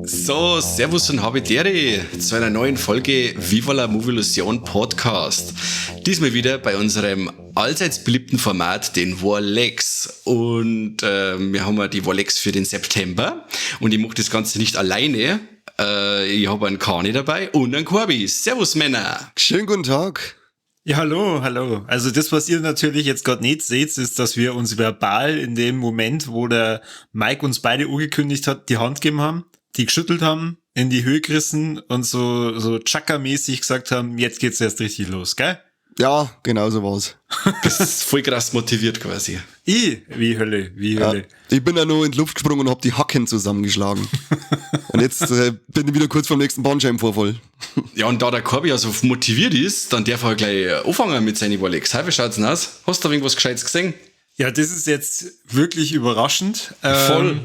So, Servus und Habidere zu einer neuen Folge Viva la Movilusion Podcast. Diesmal wieder bei unserem allseits beliebten Format, den Warlex. Und wir haben ja die Warlex für den September. Und ich mache das Ganze nicht alleine. Ich habe einen Kani dabei und einen Corby. Servus, Männer. Schönen guten Tag. Ja, hallo, hallo. Also das, was ihr natürlich jetzt gerade nicht seht, ist, dass wir uns verbal in dem Moment, wo der Mike uns beide angekündigt hat, die Hand gegeben haben, die geschüttelt haben, in die Höhe gerissen und so Chaka-mäßig gesagt haben, jetzt geht's erst richtig los, gell? Ja, genau so war's. Das ist voll krass motiviert quasi. Wie Hölle, wie Hölle. Ja, ich bin ja nur in die Luft gesprungen und hab die Hacken zusammengeschlagen. Und jetzt bin ich wieder kurz vorm nächsten Bandscheibenvorfall. Ja, und da der Corby ja so motiviert ist, dann darf er gleich anfangen mit seinen Warlex. Wie schaut's denn aus? Hast du da irgendwas Gescheites gesehen? Ja, das ist jetzt wirklich überraschend. Voll.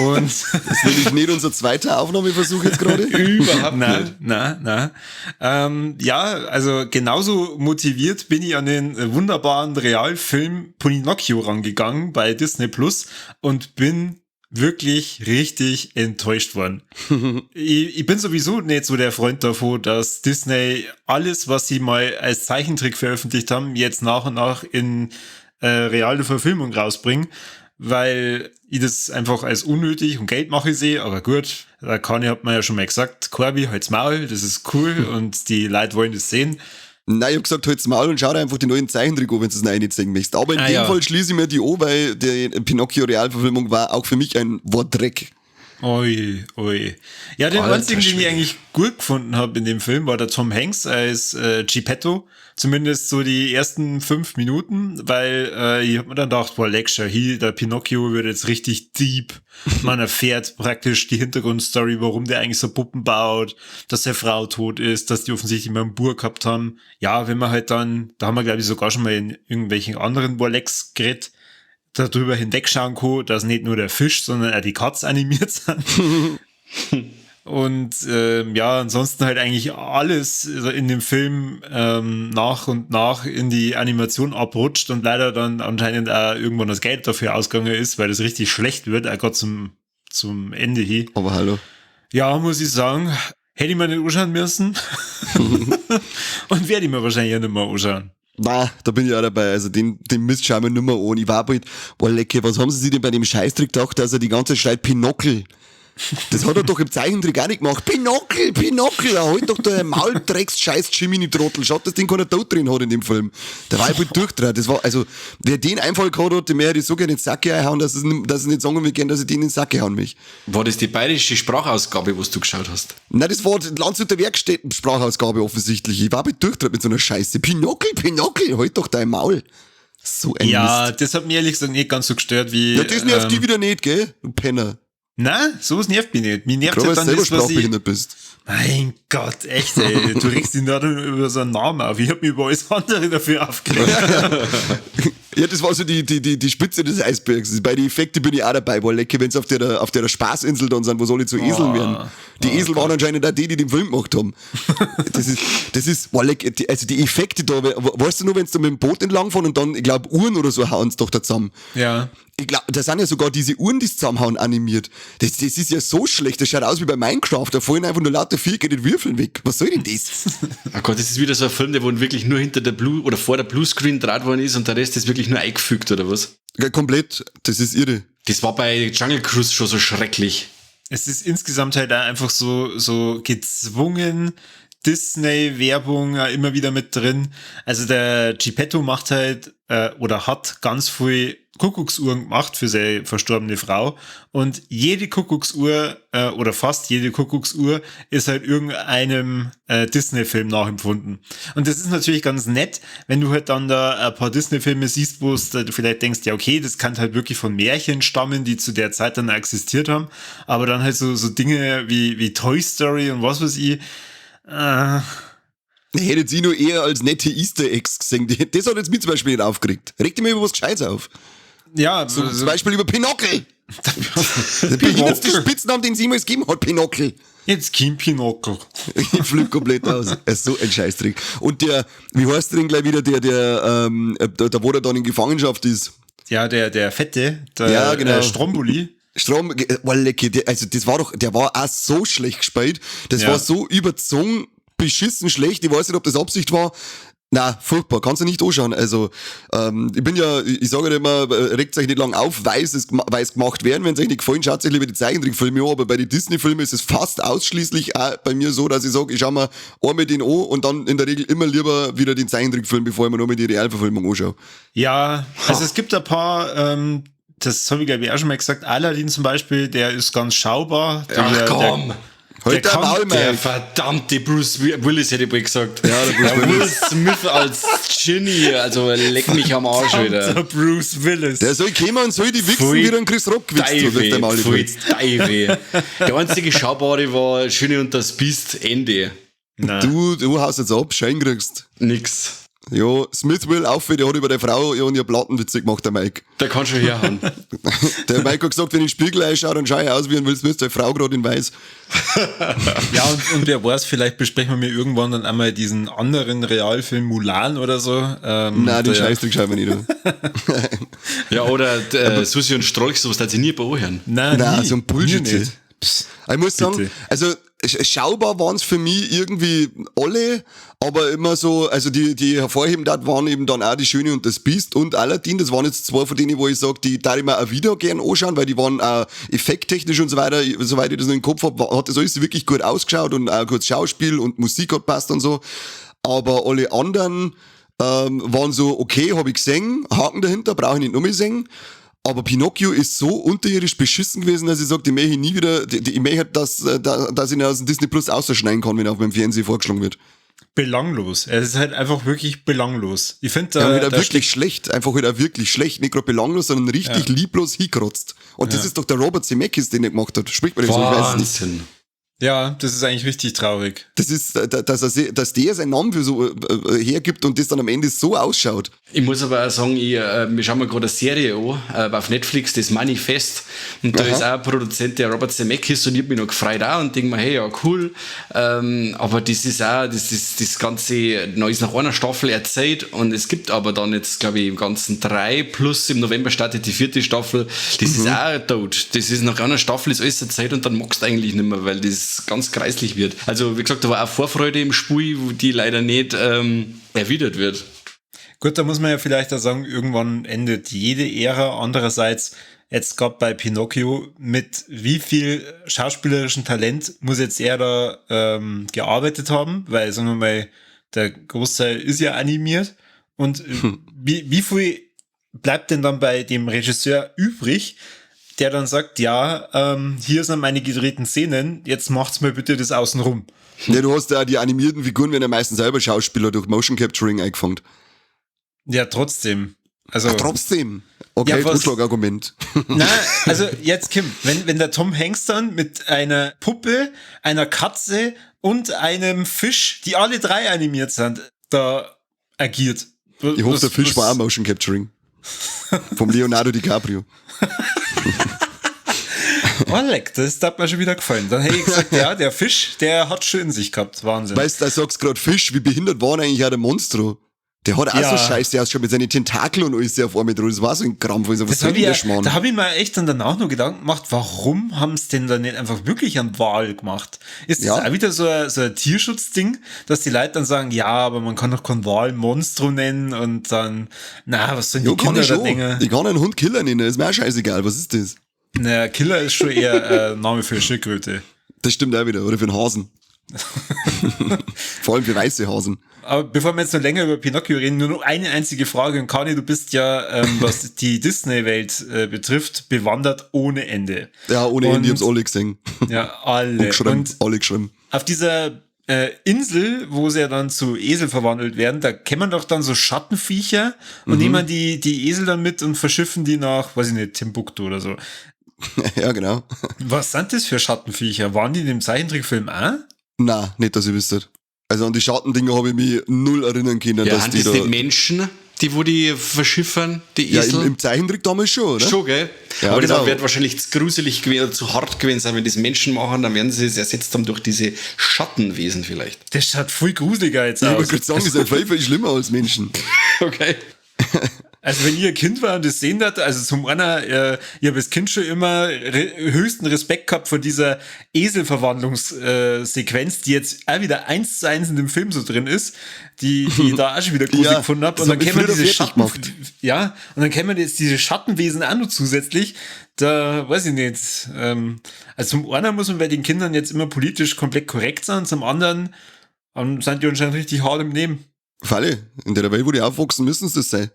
Und das ist nämlich nicht unser zweiter Aufnahmeversuch jetzt gerade. Überhaupt nein, nicht. Nein, nein. Ja, also genauso motiviert bin ich an den wunderbaren Realfilm Pinocchio rangegangen bei Disney Plus und bin wirklich richtig enttäuscht worden. Ich bin sowieso nicht so der Freund davon, dass Disney alles, was sie mal als Zeichentrick veröffentlicht haben, jetzt nach und nach in reale Verfilmung rausbringen, weil ich das einfach als unnötig und Geldmache sehe, aber gut, da kann ich, hat man ja schon mal gesagt, Corby, halt's Maul, das ist cool und die Leute wollen das sehen. Nein, ich hab gesagt, halt's Maul und schau dir einfach die neuen Zeichentrick an, wenn du es nicht sehen möchtest. Aber in dem Fall schließe ich mir die an, weil die Pinocchio-Realverfilmung war auch für mich ein Wortdreck. Ui, ui. Ja, den einzigen, den ich eigentlich gut gefunden habe in dem Film, war der Tom Hanks als Geppetto. Zumindest so die ersten 5 Minuten, weil ich hab mir dann gedacht, boah, leck, schau hier, der Pinocchio wird jetzt richtig deep. Man erfährt praktisch die Hintergrundstory, warum der eigentlich so Puppen baut, dass seine Frau tot ist, dass die offensichtlich immer einen Bur gehabt haben. Ja, wenn man halt dann, da haben wir glaube ich sogar schon mal in irgendwelchen anderen Warlecks geredet, darüber hinwegschauen kann, dass nicht nur der Fisch, sondern auch die Katze animiert sind. Und ja, ansonsten halt eigentlich alles in dem Film nach und nach in die Animation abrutscht und leider dann anscheinend auch irgendwann das Geld dafür ausgegangen ist, weil das richtig schlecht wird, auch gerade zum Ende hin. Aber hallo. Ja, muss ich sagen, hätte ich mir nicht anschauen müssen. Und werde ich mir wahrscheinlich auch nicht mehr anschauen. Na, da bin ich auch dabei. Also den Mist schauen wir nicht mehr an. Ich war bald, boah, lecke, was haben sie sich denn bei dem Scheißtrick gedacht, dass er die ganze Zeit schreit, Pinocchio? Das hat er doch im Zeichentrick auch nicht gemacht. Pinocchio, Pinocchio, halt doch der Maultrecks scheiß Jiminy-Trottel. Schaut, dass den keiner tot drin hat in dem Film. Der war einfach durchdreht. Das war, also, wer den Einfall gehabt hat, dem hätte ich so gerne in den Sack hauen, dass es nicht sagen will, dass ich den in den Sack hauen mich. War das die bayerische Sprachausgabe, was du geschaut hast? Nein, das war die Landshuter Werkstätten-Sprachausgabe offensichtlich. Ich war halt durchdreht mit so einer Scheiße. Pinocchio, Pinocchio, halt doch dein Maul. So ein Ja, Mist. Das hat mir ehrlich gesagt nicht ganz so gestört wie. Ja, das nervt die wieder nicht, gell? Du Penner. Nein, sowas nervt mich nicht. Mich nervt Gerade, halt dann weil du das, selber was ich... sprachbehindert bist. Mein Gott, echt, ey. Du regst dich da über so einen Namen auf. Ich hab mich über alles andere dafür aufgeregt. Ja, das war so die Spitze des Eisbergs. Bei den Effekten bin ich auch dabei. Boah, lecker, wenn's auf der Spaßinsel dann sind, wo soll ich zu Eseln werden? Die Esel waren anscheinend auch die, die den Film gemacht haben. Das ist, boah, leck, also die Effekte da, weißt du nur, wenn's da mit dem Boot entlangfahren und dann, ich glaub, Uhren oder so hauen's doch da zusammen. Ja. Ich glaub, da sind ja sogar diese Uhren, die zusammenhauen, animiert. Das ist ja so schlecht. Das schaut aus wie bei Minecraft. Da fallen einfach nur lauter Vierecke den Würfeln weg. Was soll denn das? Oh Gott, das ist wieder so ein Film, der wo wirklich nur hinter der Blue oder vor der Bluescreen draht worden ist und der Rest ist wirklich nur eingefügt, oder was? Ja, komplett. Das ist irre. Das war bei Jungle Cruise schon so schrecklich. Es ist insgesamt halt auch einfach so gezwungen, Disney-Werbung immer wieder mit drin. Also der Geppetto macht halt oder hat ganz viel Kuckucksuhren gemacht für seine verstorbene Frau und jede Kuckucksuhr oder fast jede Kuckucksuhr ist halt irgendeinem Disney-Film nachempfunden. Und das ist natürlich ganz nett, wenn du halt dann da ein paar Disney-Filme siehst, wo du vielleicht denkst, ja okay, das kann halt wirklich von Märchen stammen, die zu der Zeit dann existiert haben, aber dann halt so Dinge wie Toy Story und was weiß ich. Ja, Hättet sie nur eher als nette Easter Eggs gesehen. Das hat jetzt mich zum Beispiel nicht aufgeregt. Regt dich mal über was Gescheites auf. Ja, so, zum Beispiel über Pinockel. Der behindertste Spitznamen, den es jemals gegeben hat, Pinockel. Jetzt kommt Pinockel. Ich flippe komplett aus. Er ist so ein Scheißdreck. Und der, wie heißt der denn gleich wieder, der, wo der dann in Gefangenschaft ist? Ja, der Fette, der, ja, genau. Stromboli. Strom, oh, lecke, der, also das war doch, der war auch so schlecht gespielt. Das war so überzogen, beschissen schlecht. Ich weiß nicht, ob das Absicht war. Na, furchtbar, kannst du nicht anschauen. Also, ich bin ja, ich sage ja immer, regt euch nicht lang auf, weil es gemacht werden. Wenn es euch nicht gefallen, schaut euch lieber die Zeichentrickfilme an. Aber bei den Disney-Filmen ist es fast ausschließlich auch bei mir so, dass ich sage, ich schau mir einmal den an und dann in der Regel immer lieber wieder den Zeichentrickfilm, bevor ich mir nochmal die Realverfilmung anschaue. Ja, also es gibt ein paar, das habe ich glaube ich auch schon mal gesagt, Aladdin zum Beispiel, der ist ganz schaubar. Ach komm! Der, der verdammte Bruce Willis, hätte ich wohl gesagt. Ja, der Bruce Willis. Will Smith als Genie, also leck mich am Arsch wieder. Der Bruce Willis. Der soll kommen und soll die wichsen, wie ein Chris Rock gewichst hat. Pfui Der einzige Schaubare war Schöne und das Biest, Ende. Nein. Du haust jetzt ab, Schein kriegst. Nix. Ja, Smith will auf, der hat über die Frau und ihr Plattenwitze gemacht, der Mike. Der kann schon herhauen. Der Mike hat gesagt, wenn ich in den Spiegel einschaue, dann schaue ich aus wie ein Will Smith, der Frau gerade in weiß. Ja, und wer weiß, vielleicht besprechen wir mir irgendwann dann einmal diesen anderen Realfilm Mulan oder so. Nein, den Scheißdreck schauen wir nicht an. Ja, oder Susi und Strolch, sowas, das sie nie beohren. Nein, so ein Bullshit. Psst, ich muss sagen, also schaubar waren es für mich irgendwie alle, aber immer so, also die hervorheben dort waren eben dann auch die Schöne und das Biest und Aladdin, das waren jetzt zwei von denen, wo ich sage, die darf ich mir auch wieder gern anschauen, weil die waren auch effekttechnisch und so weiter, soweit ich das noch im Kopf hab, hat das alles wirklich gut ausgeschaut und auch kurz Schauspiel und Musik hat passt und so, aber alle anderen waren so, okay, hab ich gesehen, Haken dahinter, brauche ich nicht noch mehr sehen. Aber Pinocchio ist so unterirdisch beschissen gewesen, dass ich sage, die möchte ich nie wieder, ich möchte, dass ich ihn aus dem Disney Plus ausschneiden kann, wenn er auf meinem Fernseher vorgeschlagen wird. Belanglos. Es ist halt einfach wirklich belanglos. Ich finde da, ja, wieder wirklich schlecht. Einfach wieder wirklich schlecht. Nicht gerade belanglos, sondern richtig lieblos hingekratzt. Und das ist doch der Robert Zemeckis, den er gemacht hat. Spricht man das so? Ich weiß es nicht. Ja, das ist eigentlich richtig traurig. Das ist, dass der seinen Namen für so hergibt und das dann am Ende so ausschaut. Ich muss aber auch sagen, wir schauen mir gerade eine Serie an, auf Netflix, das Manifest. Und da ist auch ein Produzent, der Robert Zemeckis, und ich hab mich noch gefreut auch und denke mir, hey, ja, cool. Aber das ist auch, das Ganze noch ist nach einer Staffel erzählt und es gibt aber dann jetzt, glaube ich, im Ganzen 3 plus im November startet die 4. Staffel. Das ist auch tot. Das ist nach einer Staffel ist alles erzählt und dann magst du eigentlich nicht mehr, weil das ganz kreislich wird. Also wie gesagt, da war auch Vorfreude im Spiel, die leider nicht erwidert wird. Gut, da muss man ja vielleicht auch sagen, irgendwann endet jede Ära. Andererseits, jetzt gerade bei Pinocchio, mit wie viel schauspielerischen Talent muss jetzt er da gearbeitet haben? Weil, sagen wir mal, der Großteil ist ja animiert. Und wie viel bleibt denn dann bei dem Regisseur übrig, der dann sagt, ja, hier sind meine gedrehten Szenen, jetzt macht's mir bitte das außenrum. Ja, du hast ja die animierten Figuren, werden ja meistens selber Schauspieler durch Motion Capturing eingefangen. Ja, trotzdem. Also, ach, trotzdem? Okay, ja, Totschlagargument. Nein, also jetzt, Kim, wenn der Tom Hanks dann mit einer Puppe, einer Katze und einem Fisch, die alle drei animiert sind, da agiert. Ich hoffe, der Fisch war auch Motion Capturing. Vom Leonardo DiCaprio. Oh, leck, das hat mir schon wieder gefallen. Dann hätte ich gesagt, ja, der Fisch, der hat schon in sich gehabt. Wahnsinn. Weißt du, da sagst gerade Fisch, wie behindert war eigentlich auch der Monstro? Der hat auch so scheiße ausgeschaut mit seinen Tentakeln und alles auf einmal drin. Das war so ein Krampf. Also, was soll denn der Schmarrn? Da habe ich mir echt dann danach noch Gedanken gemacht, warum haben sie denn da nicht einfach wirklich einen Wal gemacht? Ist das auch wieder so ein Tierschutzding, dass die Leute dann sagen, ja, aber man kann doch keinen Wal Monstro nennen und dann, na, was sollen die Kinder da denken? Ich kann einen Hund Killer nennen, ist mir auch scheißegal, was ist das? Naja, Killer ist schon eher Name für eine Schildkröte. Das stimmt auch wieder, oder für einen Hasen. Vor allem für weiße Hasen. Aber bevor wir jetzt noch länger über Pinocchio reden, nur noch eine einzige Frage. Und Kani, du bist ja, was die Disney-Welt betrifft, bewandert ohne Ende. Ja, ohne Ende, ich hab's alle gesehen. Ja, alle. Und alle geschrieben. Auf dieser Insel, wo sie ja dann zu Esel verwandelt werden, da kämen doch dann so Schattenviecher und nehmen die Esel dann mit und verschiffen die nach, weiß ich nicht, Timbuktu oder so. Ja, genau. Was sind das für Schattenviecher? Waren die in dem Zeichentrickfilm auch? Nein, nicht, dass ich wüsste. Also an die Schattendinger habe ich mich null erinnern können, Ja, dass sind die das da. nicht Menschen, die wo die verschiffern, die Ja, Esel? im Zeichentrick damals schon, oder? Schon, gell? Ja, Aber das genau. wird wahrscheinlich zu gruselig gewesen oder zu hart gewesen sein, wenn das Menschen machen, dann werden sie es ersetzt haben durch diese Schattenwesen vielleicht. Das schaut voll gruseliger jetzt Ich aus. wollte gerade sagen, die sind viel, viel schlimmer als Menschen. Okay. Also wenn ihr Kind war und das sehen hat, also zum einen, ich habe als Kind schon immer höchsten Respekt gehabt vor dieser Eselverwandlungssequenz, die jetzt auch wieder 1:1 in dem Film so drin ist, die da auch schon wieder gruselig Ja, gefunden hab. das Und dann hat mich kennen wir früher diese fertig Schatten, gemacht. ja, und dann kennen wir jetzt diese Schattenwesen auch noch zusätzlich. Da weiß ich nicht. Also zum einen muss man bei den Kindern jetzt immer politisch komplett korrekt sein, zum anderen sind die anscheinend richtig hart im Nehmen. Falle, in der Welt, wo die aufwachsen, müssen sie das sein.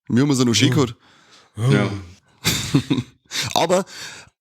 Wir haben es ja noch schön gehabt. Ja. Aber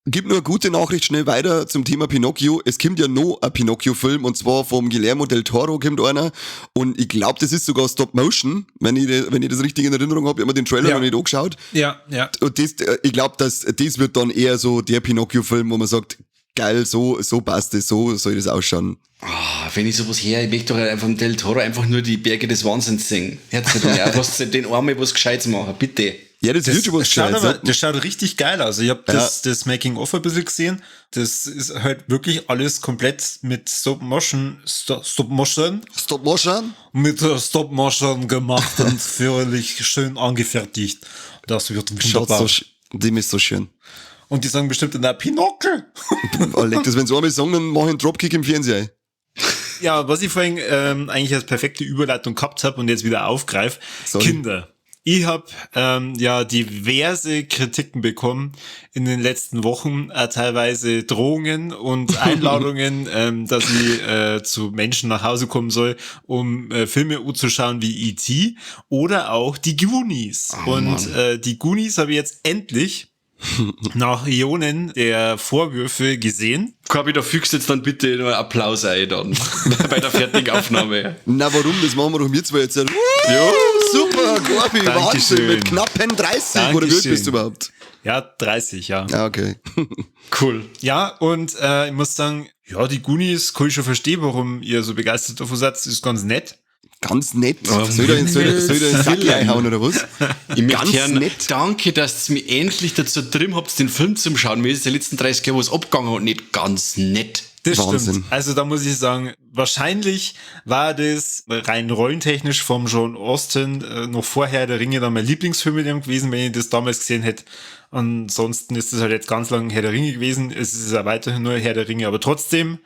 gib nur eine gute Nachricht schnell weiter zum Thema Pinocchio. Es kommt ja noch ein Pinocchio-Film und zwar vom Guillermo del Toro kommt einer. Und ich glaube, das ist sogar Stop Motion, wenn ich das richtig in Erinnerung habe. Ich habe mir den Trailer Ja. noch nicht angeschaut. Ja, ja. Und das, ich glaube, das wird dann eher so der Pinocchio-Film, wo man sagt, geil, so passt das, so soll das ausschauen. Ah, wenn ich sowas her, ich möchte doch einfach vom Del Toro einfach nur die Berge des Wahnsinns singen. Herzlich willkommen. Lass den Arme was Gescheites machen, bitte. Ja, das, wird schon was schaut Gescheites. aber, ne? das schaut richtig geil aus. Ich habe das Making-of ein bisschen gesehen. Das ist halt wirklich alles komplett mit Stop-Motion, Stop-Motion, Stop Motion? mit Stop-Motion gemacht und völlig schön angefertigt. Das wird Schaut wunderbar. so, dem ist so schön. Und die sagen bestimmt in der Pinocchio. Oh, leck, das, wenn sie einmal sagen, dann mach ich einen Dropkick im Fernseher. Ja, was ich vorhin eigentlich als perfekte Überleitung gehabt habe und jetzt wieder aufgreife, Sorry. Kinder. Ich habe ja diverse Kritiken bekommen in den letzten Wochen, teilweise Drohungen und Einladungen, dass ich zu Menschen nach Hause kommen soll, um Filme anzuschauen wie E.T. oder auch die Goonies. Oh, und die Goonies habe ich jetzt endlich nach Ionen der Vorwürfe gesehen. Corby, da fügst jetzt dann bitte nur einen Applaus ein dann bei der fertigen Aufnahme. Na warum? Das machen wir doch wir zwei jetzt. Ja, super, Corby, Dankeschön. Wahnsinn, mit knappen 30. Oder wie alt Dankeschön. bist du überhaupt? Ja, 30, ja. Ja, okay. Cool. Ja, und ich muss sagen, ja, die Goonies, kann ich schon verstehen, warum ihr so begeistert davon seid, ist ganz nett. Ganz nett. Oh, Soll ich da in den Sack reinhauen oder was? Ich möchte Ganz hören, nett. danke, dass ihr mich endlich dazu drin habt, den Film zu schauen. Mir ist die letzten 30 Jahre was abgegangen und nicht ganz nett. Das Wahnsinn. stimmt. Also da muss ich sagen, wahrscheinlich war das rein rollentechnisch vom John Austin noch vorher der Ringe dann mein Lieblingsfilm mit ihm gewesen, wenn ich das damals gesehen hätte. Ansonsten ist das halt jetzt ganz lange Herr der Ringe gewesen. Es ist ja weiterhin nur Herr der Ringe, aber trotzdem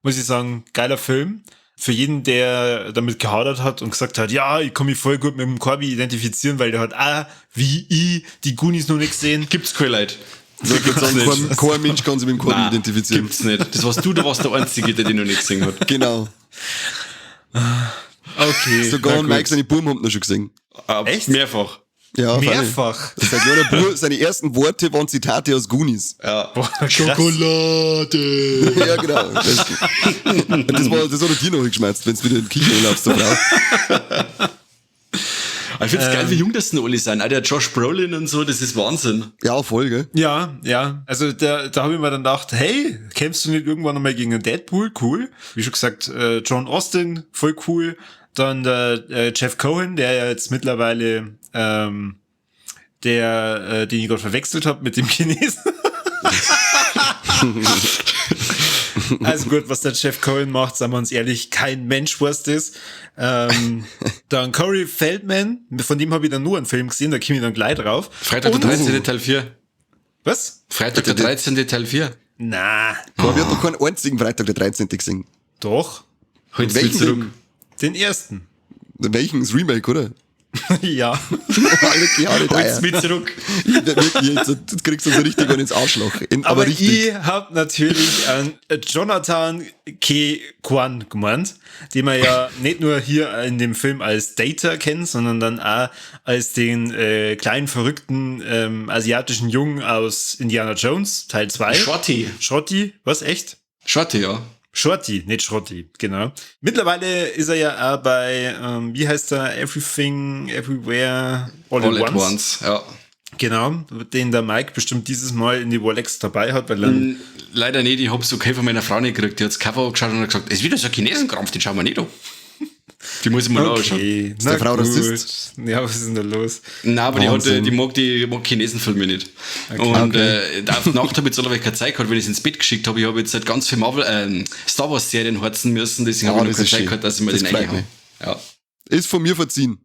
muss ich sagen, geiler Film. Für jeden, der damit gehadert hat und gesagt hat, ja, ich kann mich voll gut mit dem Corby identifizieren, weil der hat auch, wie ich, die Goonies noch nicht gesehen. Gibt's keine Leute. Ich würde sagen, kein Mensch kann sich mit dem Corby identifizieren. Gibt's nicht. Das warst du, du warst der Einzige, der den noch nicht gesehen hat. Genau. Okay. Sogar na und gut. Mike seine Buben haben noch schon gesehen. Echt? Mehrfach. Ja, Mehrfach. Sein kleiner Bub, seine ersten Worte waren Zitate aus Goonies. Ja. Boah, krass. Schokolade. Ja, genau. Das hat er dir noch geschmerzt, wenn du wieder in die Küche laufst, der Frau. Ich find's geil, wie jung das denn alle sind. Auch der Josh Brolin und so, das ist Wahnsinn. Ja, voll, gell? Ja, ja. Also da habe ich mir dann gedacht, hey, kämpfst du nicht irgendwann nochmal gegen einen Deadpool? Cool. Wie schon gesagt, John Austin, voll cool. Dann der Jeff Cohen, der ja jetzt mittlerweile den ich gerade verwechselt habe mit dem Chinesen. Also gut, was der Jeff Cohen macht, sagen wir uns ehrlich, kein Mensch weiß das. Dann Corey Feldman, von dem habe ich dann nur einen Film gesehen, da komme ich dann gleich drauf. Freitag der 13. Teil 4. Was? Freitag der 13. Teil 4. Na, Corby hat doch keinen einzigen Freitag der 13. gesehen. doch. Holt's mich Welchen zurück. denn? Den ersten. Welchen? Das Remake, oder? Ja. Alle Jahre Holt's mich zurück. Jetzt kriegst du so richtig einen ins Arschloch. Aber richtig. Ich habe natürlich an Jonathan K. Kwan gemeint, den man ja nicht nur hier in dem Film als Data kennt, sondern dann auch als den kleinen, verrückten asiatischen Jungen aus Indiana Jones, Teil 2. Shorty. Shorty? Was, echt? Shorty, ja. Shorty, nicht Schrotti, genau. Mittlerweile ist er ja auch bei, wie heißt er, Everything, Everywhere, All at Once. Ja. Genau, den der Mike bestimmt dieses Mal in die Walex dabei hat, weil dann. Leider nicht, ich hab's okay von meiner Frau nicht gekriegt. Die hat's Cover angeschaut und hat gesagt, es ist wieder so ein Chinesenkrampf, den schauen wir nicht an. Die muss ich mal anschauen. Okay, Ist der Frau Rassist? Ja, was ist denn da los? Nein, aber die, hat, Wahnsinn. die mag Chinesenfilme nicht. Und auf die Nacht habe ich jetzt alle keine Zeit gehabt, wenn ich es ins Bett geschickt habe. Ich habe jetzt halt ganz viel Marvel, Star Wars Serien horzen müssen, deswegen Ah, habe ich noch das keine ist Zeit schön. gehabt, dass ich mir Das den freut reinhaue. mich. Ja, Ist von mir verziehen.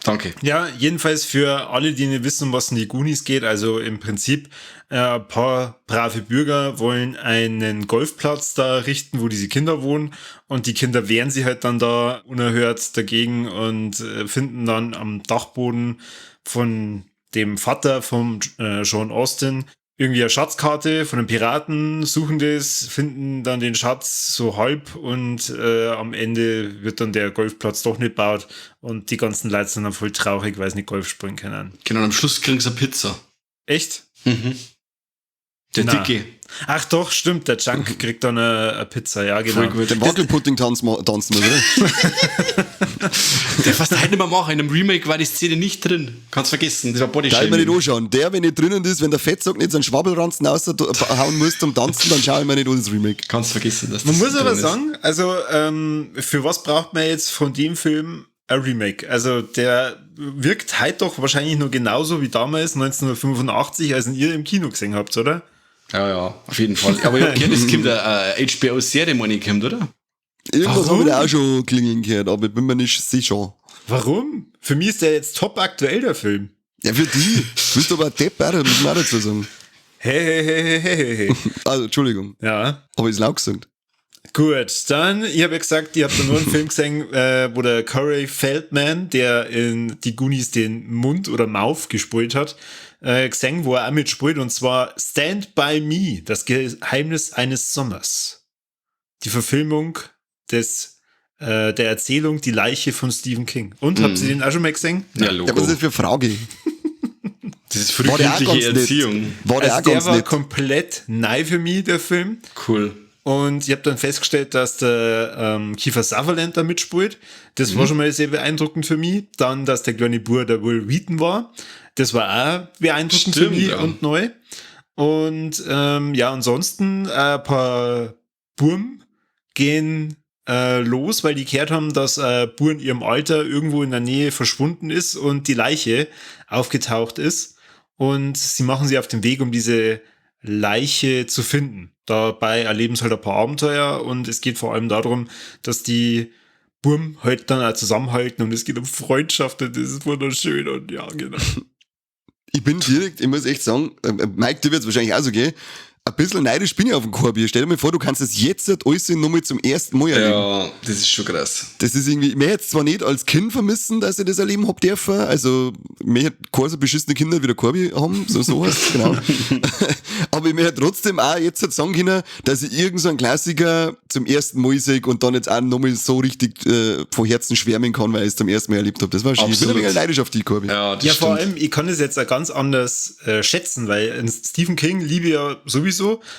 danke. Ja, jedenfalls für alle, die nicht wissen, um was in die Goonies geht, also im Prinzip ein paar brave Bürger wollen einen Golfplatz da richten, wo diese Kinder wohnen, und die Kinder wehren sich halt dann da unerhört dagegen und finden dann am Dachboden von dem Vater vom Sean Austin irgendwie eine Schatzkarte von einem Piraten, suchen das, finden dann den Schatz so halb und am Ende wird dann der Golfplatz doch nicht gebaut und die ganzen Leute sind dann voll traurig, weil sie nicht Golf spielen können. Genau, und am Schluss kriegen sie eine Pizza. Echt? Mhm. Der Na. Dicke. Ach doch, stimmt, der Chunk kriegt dann eine Pizza, ja genau. Voll gut. Den Wackelpudding tanzen wir, oder? Der fast heute nicht mehr machen. In einem Remake war die Szene nicht drin. Kannst vergessen. Das war Body Da ich mir nicht Shaming. anschauen. Der, wenn nicht drinnen ist, wenn der Fettsack nicht so einen Schwabbelranzen raushauen muss zum Tanzen, dann schaue ich mir nicht an das Remake. Kannst vergessen, dass Man das muss drin aber ist. sagen, also für was braucht man jetzt von dem Film ein Remake? Also der wirkt heute doch wahrscheinlich nur genauso wie damals 1985, als ihn ihr im Kino gesehen habt, oder? Ja, ja, auf jeden Fall. Aber ich hab gehört, es kommt eine HBO-Serie, meine ich, kommt, oder? Irgendwas Warum? habe ich da auch schon klingeln gehört, aber ich bin mir nicht sicher. Warum? Für mich ist der jetzt top aktuell, der Film. Ja, für die. Du bist aber ein Depp, oder? Muss man auch dazu sagen. Hey, hey, hey, hey, hey, hey. Also, Entschuldigung. Ja. Habe ich es laut gesagt? Gut, dann, ich habe ja gesagt, ihr habt da nur einen Film gesehen, wo der Corey Feldman, der in die Goonies den Mund oder Mouth gespielt hat, gesehen, wo er auch mitspielt, und zwar Stand By Me, das Geheimnis eines Sommers. Die Verfilmung des, der Erzählung Die Leiche von Stephen King. Und, habt ihr den auch schon mal gesehen? Ja, Ja, Logo. was ist das für eine Frage? Das ist War der auch ganz frühkindliche nett? Erziehung. War der Also auch der ganz war nett? komplett neu für mich, der Film. Cool. Und ich habe dann festgestellt, dass der Kiefer Sutherland da mitspielt. Das war schon mal sehr beeindruckend für mich. Dann, dass der kleine Bub der Will Wheaton war. Das war auch beeindruckend Stimmt, für mich ja. und neu. Und ja, ansonsten ein paar Burm gehen los, weil die gehört haben, dass Bur in ihrem Alter irgendwo in der Nähe verschwunden ist und die Leiche aufgetaucht ist. Und sie machen sie auf den Weg, um diese Leiche zu finden. Dabei erleben sie halt ein paar Abenteuer und es geht vor allem darum, dass die Burm halt dann auch zusammenhalten und es geht um Freundschaft und das ist wunderschön und ja, genau. Ich bin direkt, ich muss echt sagen, Mike, dir wird's wahrscheinlich auch so gehen, ein bisschen neidisch bin ich auf den Korbi. Stell dir mal vor, du kannst das jetzt halt alles nochmal zum ersten Mal erleben. Ja, das ist schon krass. Das ist irgendwie, ich möchte jetzt zwar nicht als Kind vermissen, dass ich das erleben hab dürfen, also, mir hätte keine so beschissene Kinder wie der Korbi haben, so heißt genau. Aber ich möchte trotzdem auch jetzt halt sagen können, dass ich irgend so einen Klassiker zum ersten Mal sehe und dann jetzt auch nochmal so richtig von Herzen schwärmen kann, weil ich es zum ersten Mal erlebt hab. Das war schon, ich bin ein Absolut. wenig neidisch auf die, Korbi. Ja, das Ja, stimmt. vor allem, ich kann es jetzt auch ganz anders schätzen, weil einen Stephen King liebe ich ja sowieso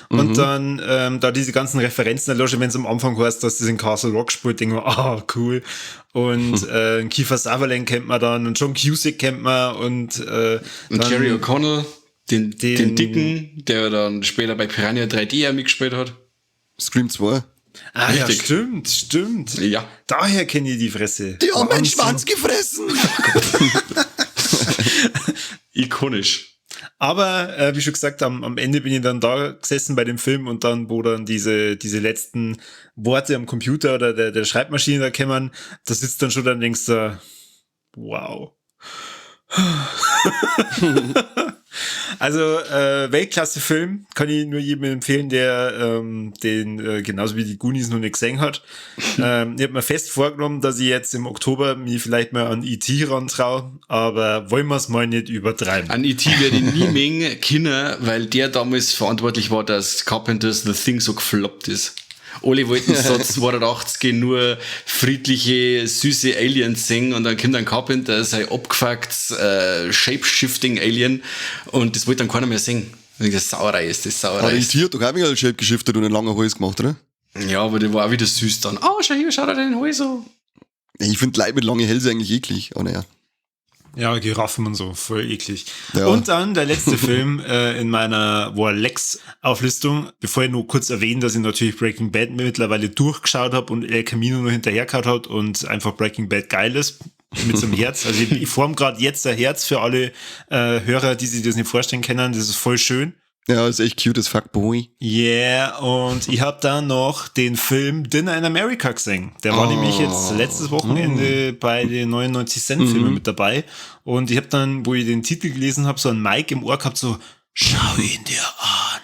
und dann da diese ganzen Referenzen, wenn es am Anfang heißt, dass das in Castle Rock spielt, denke ich mir, ah, cool. Und Kiefer Sutherland kennt man dann und John Cusack kennt man und Und dann, Jerry O'Connell, den Dicken, der dann später bei Piranha 3D auch mitgespielt hat. Scream 2. Ah, ja, Richtig. stimmt. Ja. Daher kenne ich die Fresse. Die haben meinen Wahnsinn. Schwanz gefressen! Ikonisch. Aber, wie schon gesagt, am Ende bin ich dann da gesessen bei dem Film und dann, wo dann diese letzten Worte am Computer oder der Schreibmaschine da kämen, da sitzt dann schon, dann denkst du, wow. Also, Weltklasse-Film, kann ich nur jedem empfehlen, der den genauso wie die Goonies noch nicht gesehen hat. Ich habe mir fest vorgenommen, dass ich jetzt im Oktober mich vielleicht mal an E.T. rantraue, aber wollen wir es mal nicht übertreiben. An E.T. werde ich nie mengen können, weil der damals verantwortlich war, dass Carpenters The Thing so gefloppt ist. Alle wollten seit 82 nur friedliche, süße Aliens singen und dann kommt dann Carpenter, sein abgefucktes Shapeshifting Alien und das wollte dann keiner mehr singen. Und ich dachte, Sauerei ist das, Aber Sauerei die ist. Tier hat doch auch wieder Shape geschiftet und einen langen Hals gemacht, oder? Ja, aber der war auch wieder süß dann. Oh, schau hier, schau dir den Hals an. Ich finde Leute mit langen Hälsen eigentlich eklig. Oh, naja. Ja, Giraffen und so, voll eklig. Ja. Und dann der letzte Film in meiner Warlex-Auflistung, bevor ich nur kurz erwähne, dass ich natürlich Breaking Bad mittlerweile durchgeschaut habe und El Camino nur hinterhergehauen hat und einfach Breaking Bad geil ist. Mit so einem Herz. Also ich form gerade jetzt ein Herz für alle Hörer, die sich das nicht vorstellen können. Das ist voll schön. Ja, ist echt cute as fuck, boy. Yeah, und ich habe dann noch den Film Dinner in America gesehen. Der war nämlich jetzt letztes Wochenende bei den 99 Cent Filmen mit dabei. Und ich habe dann, wo ich den Titel gelesen habe, so ein Mike im Ohr gehabt, so, schau ihn dir an.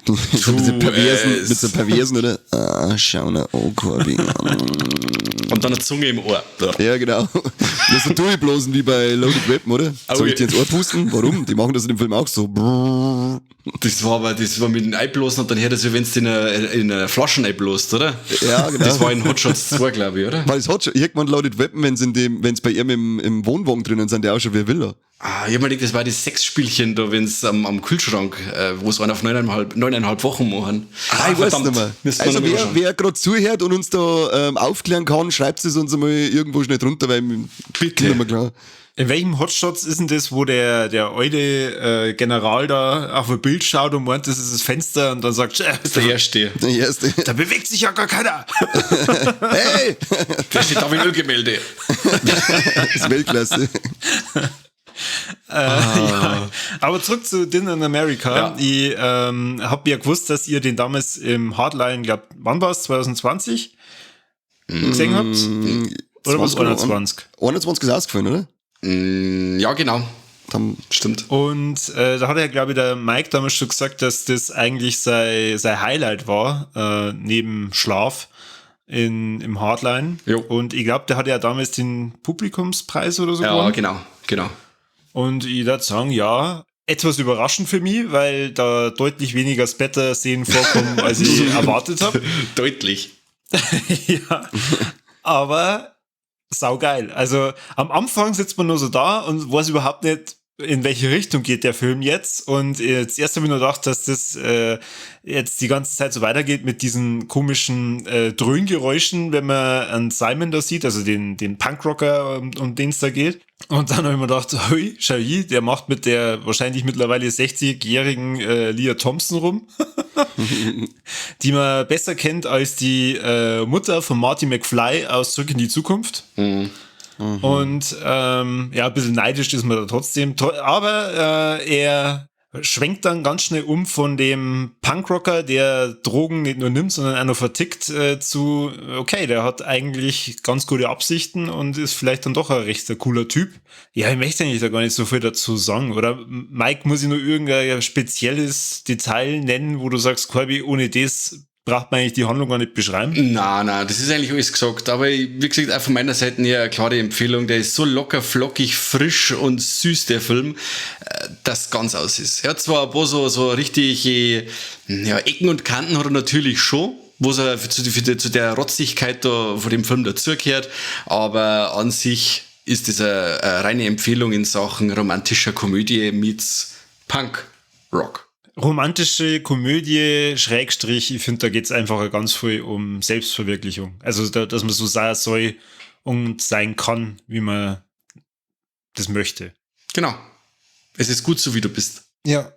So ein bisschen perversen, mit so perversen, oder? Ah, schau na, oh, Corby. Und dann eine Zunge im Ohr. Ja, genau. Das so durchblasen wie bei Loaded Weapon, oder? Soll ich dir ins Ohr pusten? Warum? Die machen das in dem Film auch so. Das war mit dem Einblasen und dann hört das, wie wenn du in einer Flaschen einbläst, oder? Ja, genau. Das war in Hot Shots 2, glaube ich, oder? Weil es Hot Shots, irgendwann Loaded Weapon, wenn's bei ihm im Wohnwagen drinnen sind, der auch schon wie Villa. Ah, ich hab mir gedacht, das war das Sexspielchen da, wenn's am Kühlschrank, wo es einen auf neuneinhalb Wochen machen. Ah, ich weiß nicht mehr. Also wer grad zuhört und uns da aufklären kann, schreibt es uns einmal irgendwo schnell drunter, weil bitte. Nicht mehr klar. In welchem Hot Shots ist denn das, wo der alte General da auf ein Bild schaut und meint, das ist das Fenster und dann sagt, das ist der Erste. Der Erste. Da bewegt sich ja gar keiner. Hey! Der steht da wie ein Ölgemälde. Das ist Weltklasse. Ja. Aber zurück zu Dinner in America. Ja. Ich hab ja gewusst, dass ihr den damals im Hardline, glaub, wann war's? 2020 gesehen habt? Oder war's 21? 21 ist ausgefallen, oder? Ja, genau. Dann stimmt. Und da hat ja, glaube ich, der Mike damals schon gesagt, dass das eigentlich sein Highlight war, neben Schlaf im Hardline. Jo. Und ich glaube, der hat ja damals den Publikumspreis oder so ja, gewonnen. Ja, genau. Und ich würde sagen, ja, etwas überraschend für mich, weil da deutlich weniger Splatter-Szenen vorkommen, als ich erwartet habe. Deutlich. Ja, aber saugeil. Also am Anfang sitzt man nur so da und weiß überhaupt nicht, in welche Richtung geht der Film jetzt. Und zuerst habe ich nur gedacht, dass das jetzt die ganze Zeit so weitergeht mit diesen komischen Dröhngeräuschen, wenn man einen Simon da sieht, also den Punkrocker, um den es da geht. Und dann habe ich mir gedacht, hui, schau hier, der macht mit der wahrscheinlich mittlerweile 60-jährigen Lea Thompson rum, die man besser kennt als die Mutter von Marty McFly aus Zurück in die Zukunft. Mhm. Mhm. Und ja, ein bisschen neidisch ist man da trotzdem. Aber er schwenkt dann ganz schnell um von dem Punkrocker, der Drogen nicht nur nimmt, sondern auch noch vertickt, zu, okay, der hat eigentlich ganz gute Absichten und ist vielleicht dann doch ein recht cooler Typ. Ja, ich möchte eigentlich da gar nicht so viel dazu sagen. Oder Mike, muss ich nur irgendein spezielles Detail nennen, wo du sagst, Corby, ohne das braucht man eigentlich die Handlung gar nicht beschreiben? Nein, das ist eigentlich alles gesagt. Aber wie gesagt, auch von meiner Seite her eine klare Empfehlung. Der ist so locker, flockig, frisch und süß, der Film, dass ganz aus ist. Er hat zwar ein paar so richtige, ja, Ecken und Kanten hat er natürlich schon, wo es zu der Rotzigkeit da von dem Film dazugehört, aber an sich ist das eine reine Empfehlung in Sachen romantischer Komödie mit Punk-Rock. Romantische Komödie, Schrägstrich, ich finde, da geht's einfach ganz viel um Selbstverwirklichung. Also, dass man so sein soll und sein kann, wie man das möchte. Genau. Es ist gut so, wie du bist. Ja.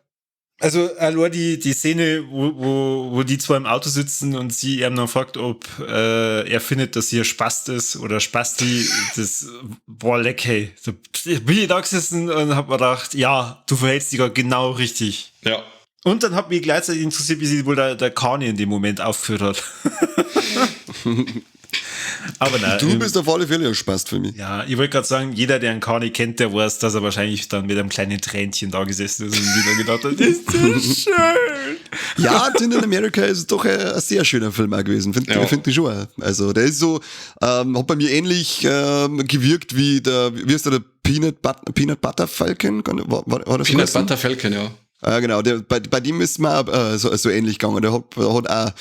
Also, allein die Szene, wo die zwei im Auto sitzen und sie ihm dann fragt, ob er findet, dass sie Spast ist oder Spasti, das, boah, leck, hey. Da bin ich da gesessen und hab mir gedacht, ja, du verhältst dich gerade genau richtig. Ja. Und dann hat mich gleichzeitig interessiert, wie sich wohl der Kani in dem Moment aufgeführt hat. Aber nein. Du bist auf alle Fälle ein Spaß für mich. Ja, ich wollte gerade sagen, jeder, der einen Kani kennt, der weiß, dass er wahrscheinlich dann mit einem kleinen Tränchen da gesessen ist und wieder gedacht hat, ist das schön. Ja, Dinner in America ist doch ein sehr schöner Film auch gewesen, finde ich schon. Also der ist so, hat bei mir ähnlich gewirkt wie der, wie ist der Peanut Butter Falcon? War das Peanut Butter Falcon, ja. Ja, genau, bei dem ist mir auch so ähnlich gegangen. Der hat auch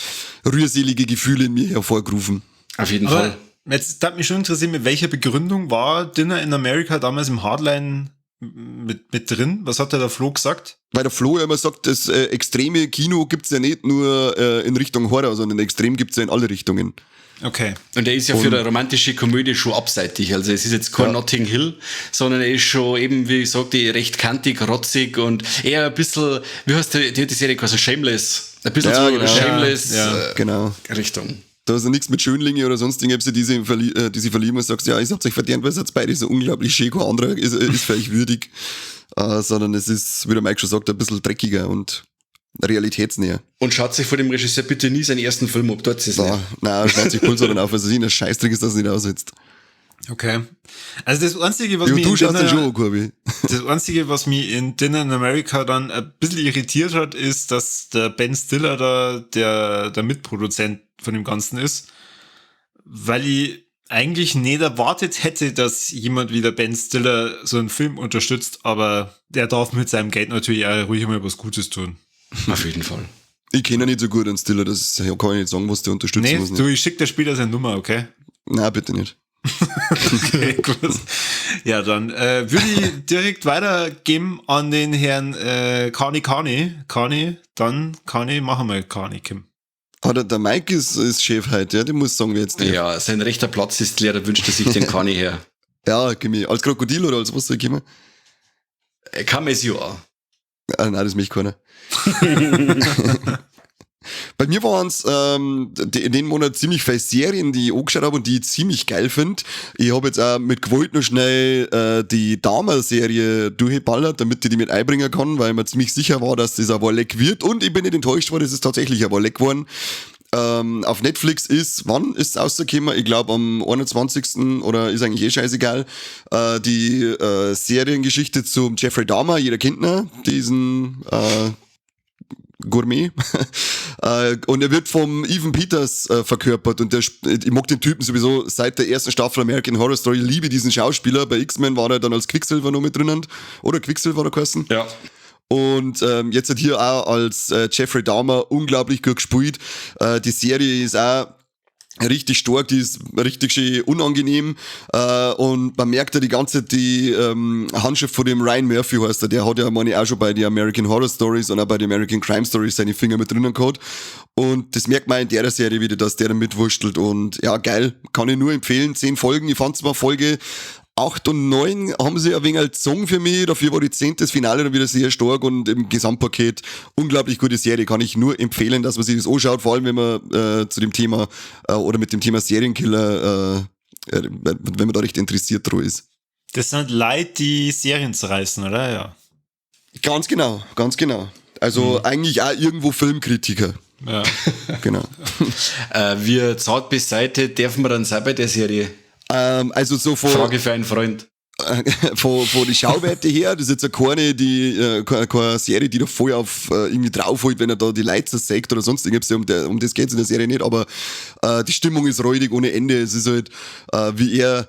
rührselige Gefühle in mir hervorgerufen. Auf jeden Fall. Jetzt hat mich schon interessiert, mit welcher Begründung war Dinner in America damals im Hardline mit drin? Was hat der Flo gesagt? Weil der Flo ja immer sagt, das extreme Kino gibt's ja nicht nur in Richtung Horror, sondern extrem gibt's ja in alle Richtungen. Okay. Und er ist ja für eine romantische Komödie schon abseitig. Also es ist jetzt kein Notting Hill, sondern er ist schon eben, wie ich sagte, recht kantig, rotzig und eher ein bisschen, wie heißt die Serie quasi Shameless? Ein bisschen Ja, so genau. Shameless Ja, Genau. Richtung. Da ist ja nichts mit Schönlinge oder sonst irgendwas, die sie verlieben und sagst, ja, ihr habt euch verdient, weil ihr seid beide so unglaublich schön, kein anderer ist für euch würdig. Sondern es ist, wie der Mike schon sagt, ein bisschen dreckiger und realitätsnäher. Und schaut sich vor dem Regisseur bitte nie seinen ersten Film ab, dort ist es nicht. Nein, 20 Puls oder auf, also ein Scheißdreck ist, dass es nicht aussetzt. Okay. Also das Einzige, was Ja, mich du in schaust den Dinner- schon an, Corby. Das Einzige, was mich in Dinner in America dann ein bisschen irritiert hat, ist, dass der Ben Stiller da der Mitproduzent von dem Ganzen ist, weil ich eigentlich nicht erwartet hätte, dass jemand wie der Ben Stiller so einen Film unterstützt, aber der darf mit seinem Geld natürlich auch ruhig mal was Gutes tun. Auf jeden Fall. Ich kenne ihn nicht so gut, den Stiller, das kann ich nicht sagen, was der unterstützen Nee, muss. du, ich schick der später seine Nummer, okay? Nein, bitte nicht. Okay, gut. Ja, dann würde ich direkt weitergeben an den Herrn Kani Kani. Kani, dann Kani, machen wir Kani, Kim. Ah, der Mike ist Chef heute, ja, der muss sagen, wer jetzt nicht. Ja, sein rechter Platz ist leer, da wünscht er sich den Kani her. Ja, Kimi. Als Krokodil oder als was soll ich kommen? Kam es ja auch. Ah, nein, das möchte keiner. Bei mir waren's in dem Monat ziemlich viele Serien, die ich angeschaut habe und die ich ziemlich geil find. Ich hab jetzt auch mit Gewalt noch schnell die Dahmer-Serie durchgeballert, damit ich die mit einbringen kann, weil ich mir ziemlich sicher war, dass das ein Warleck wird. Und ich bin nicht enttäuscht worden, es ist tatsächlich ein Warleck geworden. Auf Netflix ist, wann ist es rausgekommen? Ich glaub am 21. oder ist eigentlich eh scheißegal. Die Seriengeschichte zum Jeffrey Dahmer, jeder kennt ihn, diesen Gourmet. Und er wird vom Evan Peters verkörpert und ich mag den Typen sowieso seit der ersten Staffel American Horror Story, liebe diesen Schauspieler. Bei X-Men war er dann als Quicksilver noch mit drinnen. Oder Quicksilver hat er geheißen. Ja. Und jetzt hat hier auch als Jeffrey Dahmer unglaublich gut gespielt. Die Serie ist auch richtig stark, die ist richtig schön unangenehm, und man merkt ja die ganze Zeit die Handschrift von dem Ryan Murphy heißt er, der hat ja, meine ich, auch schon bei den American Horror Stories und auch bei den American Crime Stories seine Finger mit drinnen gehabt und das merkt man in der Serie wieder, dass der da mitwurschtelt und ja, geil, kann ich nur empfehlen, 10 Folgen, ich fand zwar Folge 8 und 9 haben sie ein wenig als Song für mich, dafür war die 10. das Finale dann wieder sehr stark und im Gesamtpaket unglaublich gute Serie, kann ich nur empfehlen, dass man sich das anschaut, vor allem wenn man zu dem Thema oder mit dem Thema Serienkiller, wenn man da recht interessiert dran ist. Das sind Leute, die Serien zerreißen, oder? Ja. Ganz genau, ganz genau. Also eigentlich auch irgendwo Filmkritiker. Ja. Genau. Wir zart beiseite, dürfen wir dann sein bei der Serie? Also so von, Frage für einen Freund. Von den Schauwerte her, das ist jetzt ja keine, keine Serie, die da voll auf irgendwie draufholt, wenn er da die Leute zersägt oder sonst irgendwas, um das geht's in der Serie nicht, aber die Stimmung ist räudig ohne Ende. Es ist halt, wie er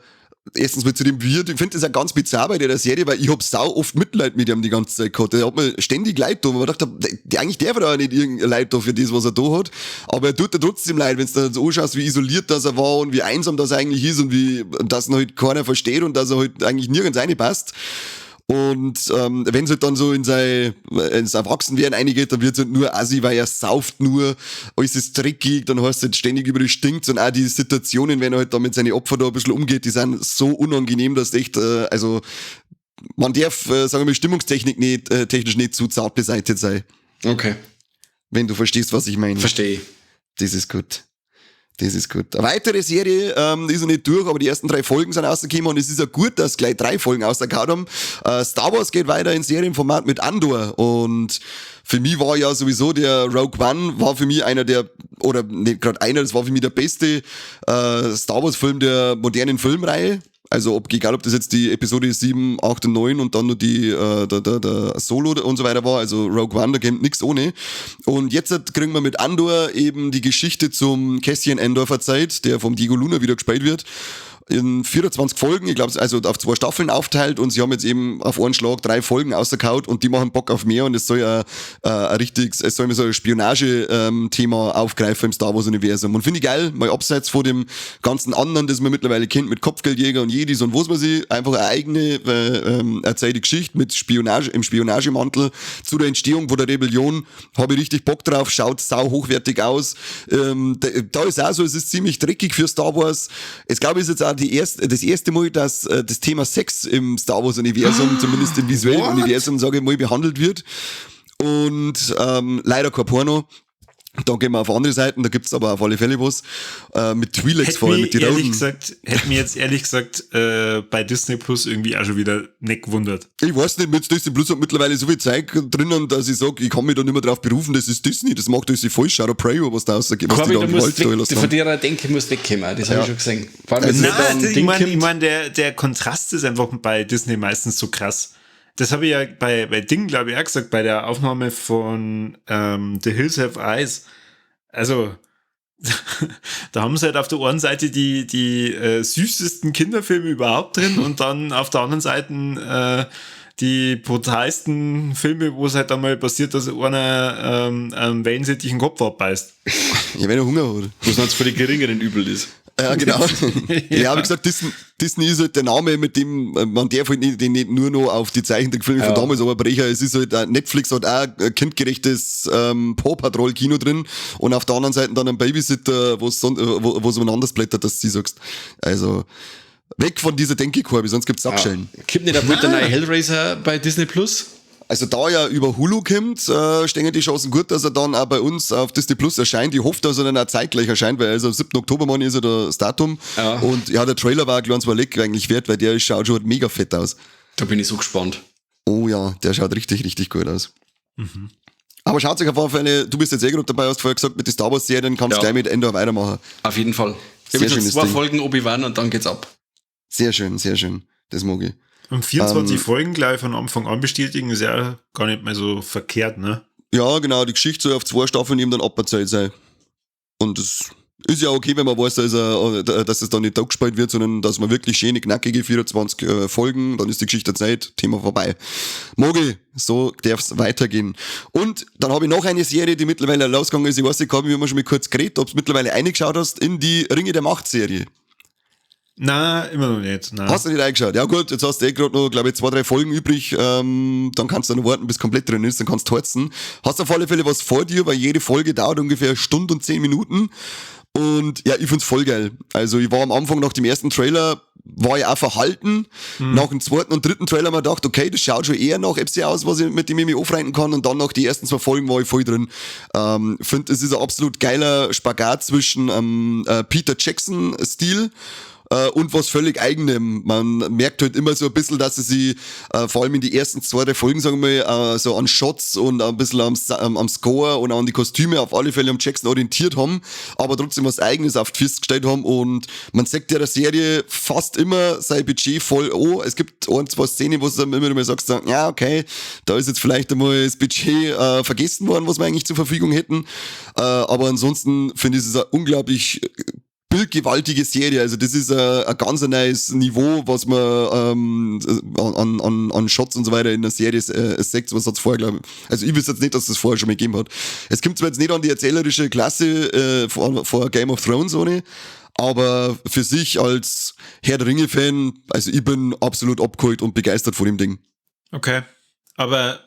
erstens mal zu dem Wirt, ich finde das ja ganz bizarr bei der Serie, weil ich hab sau oft Mitleid mit ihm die ganze Zeit gehabt. Der hat mir ständig leid getan, weil man dachte, eigentlich darf er da nicht irgendein Leid da für das, was er da hat. Aber er tut dir trotzdem leid, wenn du dann so anschaust, wie isoliert das er war und wie einsam das er eigentlich ist und wie das ihn halt keiner versteht und dass er halt eigentlich nirgends reinpasst. Und wenn es halt dann so ins Erwachsenwerden reingeht, dann wird's halt nur assi, weil er sauft nur, alles ist dreckig, dann heißt es halt ständig über die stinkt und auch die Situationen, wenn er halt da mit seinen Opfern da ein bisschen umgeht, die sind so unangenehm, dass echt, also man darf, sagen wir mal, Stimmungstechnik nicht, technisch nicht zu zart beseitigt sein. Okay. Wenn du verstehst, was ich meine. Verstehe. Das ist gut. Das ist gut. Eine weitere Serie ist noch nicht durch, aber die ersten 3 Folgen sind rausgekommen und es ist ja gut, dass gleich 3 Folgen rausgekommen haben. Star Wars geht weiter in Serienformat mit Andor und für mich war ja sowieso der Rogue One war für mich einer der, oder nicht gerade einer, das war für mich der beste Star Wars Film der modernen Filmreihe. Also egal, ob das jetzt die Episode 7, 8 und 9 und dann nur die der Solo und so weiter war, also Rogue One, da kommt nix ohne. Und jetzt kriegen wir mit Andor eben die Geschichte zum Cassian Andor verzeiht, der vom Diego Luna wieder gespielt wird. In 24 Folgen, ich glaube, also auf 2 Staffeln aufteilt und sie haben jetzt eben auf einen Schlag 3 Folgen rausgehauen und die machen Bock auf mehr und es soll ja ein richtiges, es soll mir so ein Spionage-Thema aufgreifen im Star Wars-Universum. Und finde ich geil, mal abseits von dem ganzen anderen, das man mittlerweile kennt, mit Kopfgeldjäger und Jedis und was weiß ich, einfach eine eigene erzählte Geschichte mit Spionage, im Spionagemantel zu der Entstehung von der Rebellion. Habe ich richtig Bock drauf, schaut sau hochwertig aus. Da ist auch so, es ist ziemlich dreckig für Star Wars. Es glaube ich ist jetzt auch das erste Mal, dass das Thema Sex im Star Wars Universum, zumindest im visuellen What? Universum, sage ich mal, behandelt wird. Und leider kein Porno. Da gehen wir auf andere Seiten, da gibt's aber auf alle Fälle was. Mit Twi'leks vor allem, mit die Roten. Hätte mir jetzt ehrlich gesagt bei Disney Plus irgendwie auch schon wieder nicht gewundert. Ich weiß nicht, mit Disney Plus hat mittlerweile so viel Zeug drinnen, dass ich sag, ich kann mich da nicht mehr drauf berufen, das ist Disney, das macht alles falsch, Shadow Prey, was da rausgeht, was Corby, die da du an musst Gewalt da weg, lassen von haben. dir denke, musst wegkommen, das hab ich schon gesehen. Vor allem, Also, wenn da Nein, ein ich Ding mein, kommt. ich mein, der Kontrast ist einfach bei Disney meistens so krass. Das habe ich ja bei Ding, glaube ich, auch gesagt, bei der Aufnahme von The Hills Have Eyes. Also, da haben sie halt auf der einen Seite die süßesten Kinderfilme überhaupt drin und dann auf der anderen Seite die brutalsten Filme, wo es halt einmal passiert, dass einer einen Wellensittich den Kopf abbeißt. Ja, wenn er Hunger hat. Was sonst für die geringeren Übel ist. Ja, genau. Ja, wie gesagt, Disney ist halt der Name, mit dem man darf halt nicht, den nicht nur noch auf die Zeichentrickfilme von damals abbrechen. Es ist halt, Netflix hat auch ein kindgerechtes Paw Patrol Kino drin und auf der anderen Seite dann ein Babysitter, wo es umeinander blättert, dass du sagst. Also, weg von dieser Denke, Corby, sonst gibt's Sackschellen. Ja. Kommt nicht der neue Hellraiser bei Disney Plus? Also da ja über Hulu kommt, stehen die Chancen gut, dass er dann auch bei uns auf Disney Plus erscheint. Ich hoffe, dass er dann auch zeitgleich erscheint, weil also am 7. Oktober, Mann, ist ja das Datum. Ja. Und ja, der Trailer war ein kleines Leck eigentlich wert, weil der schaut schon mega fett aus. Da bin ich so gespannt. Oh ja, der schaut richtig, richtig gut aus. Mhm. Aber schaut sich auf alle Fälle, du bist jetzt eh gerade dabei, hast vorher gesagt, mit den Star Wars Serien kannst du gleich mit Endor weitermachen. Auf jeden Fall. Ich habe jetzt 2 Folgen Obi-Wan und dann geht's ab. Sehr schön, sehr schön. Das mag ich. Und 24 Folgen gleich von Anfang an bestätigen, ist ja gar nicht mehr so verkehrt, ne? Ja, genau, die Geschichte soll auf 2 Staffeln eben dann aberzählt sein. Und das ist ja okay, wenn man weiß, dass es dann nicht gespielt wird, sondern dass man wirklich schöne, knackige 24 Folgen, dann ist die Geschichte der Zeit, Thema vorbei. Mogi, so darf's weitergehen. Und dann habe ich noch eine Serie, die mittlerweile losgegangen ist. Ich weiß nicht, wir haben schon mal kurz geredet, ob du mittlerweile reingeschaut hast in die Ringe der Macht-Serie. Na, immer noch nicht. Nein. Hast du nicht reingeschaut? Ja gut, jetzt hast du eh gerade noch, glaube ich, 2, 3 Folgen übrig. Dann kannst du noch warten, bis komplett drin ist, dann kannst du heizen. Hast auf alle Fälle was vor dir, weil jede Folge dauert ungefähr 1 Stunde und 10 Minuten. Und ja, ich find's voll geil. Also ich war am Anfang nach dem ersten Trailer, war ich auch verhalten. Mhm. Nach dem zweiten und dritten Trailer haben wir gedacht, okay, das schaut schon eher nach FC aus, was ich, mit dem ich mich anfreunden kann. Und dann nach die ersten 2 Folgen war ich voll drin. Finde, es ist ein absolut geiler Spagat zwischen Peter Jackson-Stil und was völlig eigenem. Man merkt halt immer so ein bisschen, dass sie sich vor allem in die ersten 2, 3 Folgen, sagen wir mal, so an Shots und ein bisschen am Score und an die Kostüme auf alle Fälle am Jackson orientiert haben, aber trotzdem was Eigenes auf die Füße gestellt haben und man sieht ja der Serie fast immer sein Budget voll an. Es gibt 1, 2 Szenen, wo du dann immer sagst, ja, okay, da ist jetzt vielleicht einmal das Budget vergessen worden, was wir eigentlich zur Verfügung hätten. Aber ansonsten finde ich, es ist ein unglaublich bildgewaltige Serie, also das ist ein ganz neues Niveau, was man an Shots und so weiter in der Serie sieht, was hat's vorher, glaube ich. Also ich wüsste jetzt nicht, dass das vorher schon mal gegeben hat. Es kommt zwar jetzt nicht an die erzählerische Klasse vor Game of Thrones ohne, aber für sich als Herr der Ringe-Fan, also ich bin absolut abgeholt und begeistert von dem Ding. Okay, aber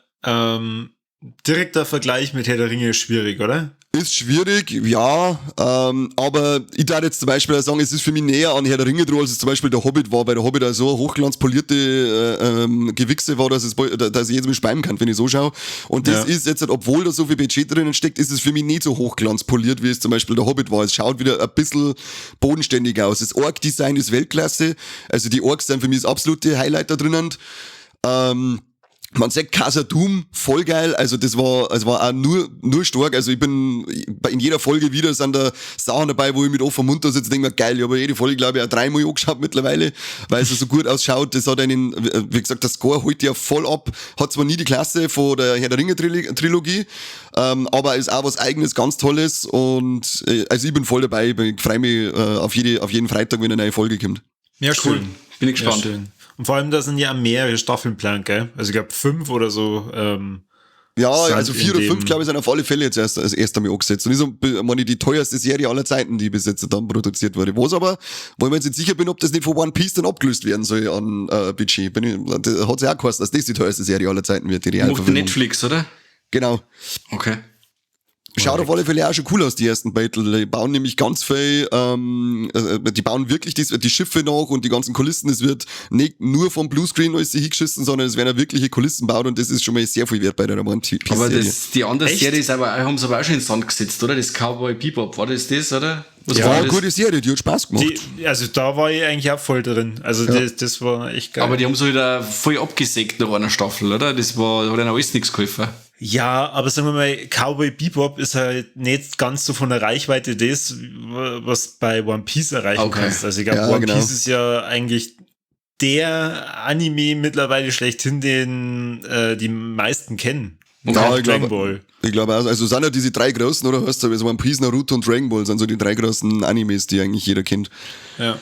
direkter Vergleich mit Herr der Ringe ist schwierig, oder? Ist schwierig, ja, aber ich darf jetzt zum Beispiel auch sagen, es ist für mich näher an Herr der Ringe dran, als es zum Beispiel der Hobbit war, weil der Hobbit auch so hochglanzpolierte Gewichse war, dass ich jetzt mal speimen kann, wenn ich so schaue. Und das ist jetzt, obwohl da so viel Budget drinnen steckt, ist es für mich nicht so hochglanzpoliert, wie es zum Beispiel der Hobbit war. Es schaut wieder ein bisschen bodenständig aus. Das Ork-Design ist Weltklasse, also die Orks sind für mich das absolute Highlight da drinnen. Man sagt Khazad-dûm, voll geil, also das war, es war auch nur stark, also ich bin, in jeder Folge wieder sind da Sachen dabei, wo ich mit offenem Mund da sitze und denke mir, geil, ich habe jede Folge, glaube ich, auch 3-mal angeschaut mittlerweile, weil es so gut ausschaut, das hat einen, wie gesagt, der Score holt ja voll ab, hat zwar nie die Klasse von der Herr der Ringe Trilogie, aber ist auch was Eigenes, ganz Tolles und, also ich bin voll dabei, ich freue mich auf jeden Freitag, wenn eine neue Folge kommt. Ja, Cool. schön. Bin ich gespannt. Ja, schön. Und vor allem, da sind ja mehrere Staffeln geplant, gell? Also ich glaube 5 oder so. Ja, Sind also 4 in oder 5, dem- glaube ich, sind auf alle Fälle jetzt erst, als erst einmal angesetzt. Und ist, meine ich, die teuerste Serie aller Zeiten, die bis jetzt dann produziert wurde. Was aber, wo ich mir jetzt nicht sicher bin, ob das nicht von One Piece dann abgelöst werden soll an Budget. Das hat ja auch geheißen, dass das die teuerste Serie aller Zeiten wird, die Macht Realverfilmung. Netflix, oder? Genau. Okay. Schaut auf alle Fälle auch schon cool aus, die ersten Battle. Die bauen nämlich ganz viel, die bauen wirklich die Schiffe nach und die ganzen Kulissen. Es wird nicht nur vom Bluescreen alles hingeschissen, sondern es werden auch wirkliche Kulissen gebaut und das ist schon mal sehr viel wert bei der One Piece Aber Serie. die andere Echt? Serie ist aber, haben sie aber auch schon in den Sand gesetzt, oder? Das Cowboy Bebop, war das das, oder? Was Ja, war eine das? gute Serie, die hat Spaß gemacht. Also da war ich eigentlich auch voll drin. Also das war echt geil. Aber die haben so wieder voll abgesägt nach einer Staffel, oder? Das war, hat ihnen alles nichts geholfen. Ja, aber sagen wir mal, Cowboy Bebop ist halt nicht ganz so von der Reichweite das, was bei One Piece erreichen Okay. kannst. Also ich glaube, Ja, One genau. Piece ist ja eigentlich der Anime mittlerweile schlechthin, den die meisten kennen. Okay. Ja, Auch ich glaube- Dragon Ball. Ich glaube auch, also sind ja diese drei großen, oder? Heißt du, also One Piece, Naruto und Dragon Ball sind so die drei großen Animes, die eigentlich jeder kennt. Ja.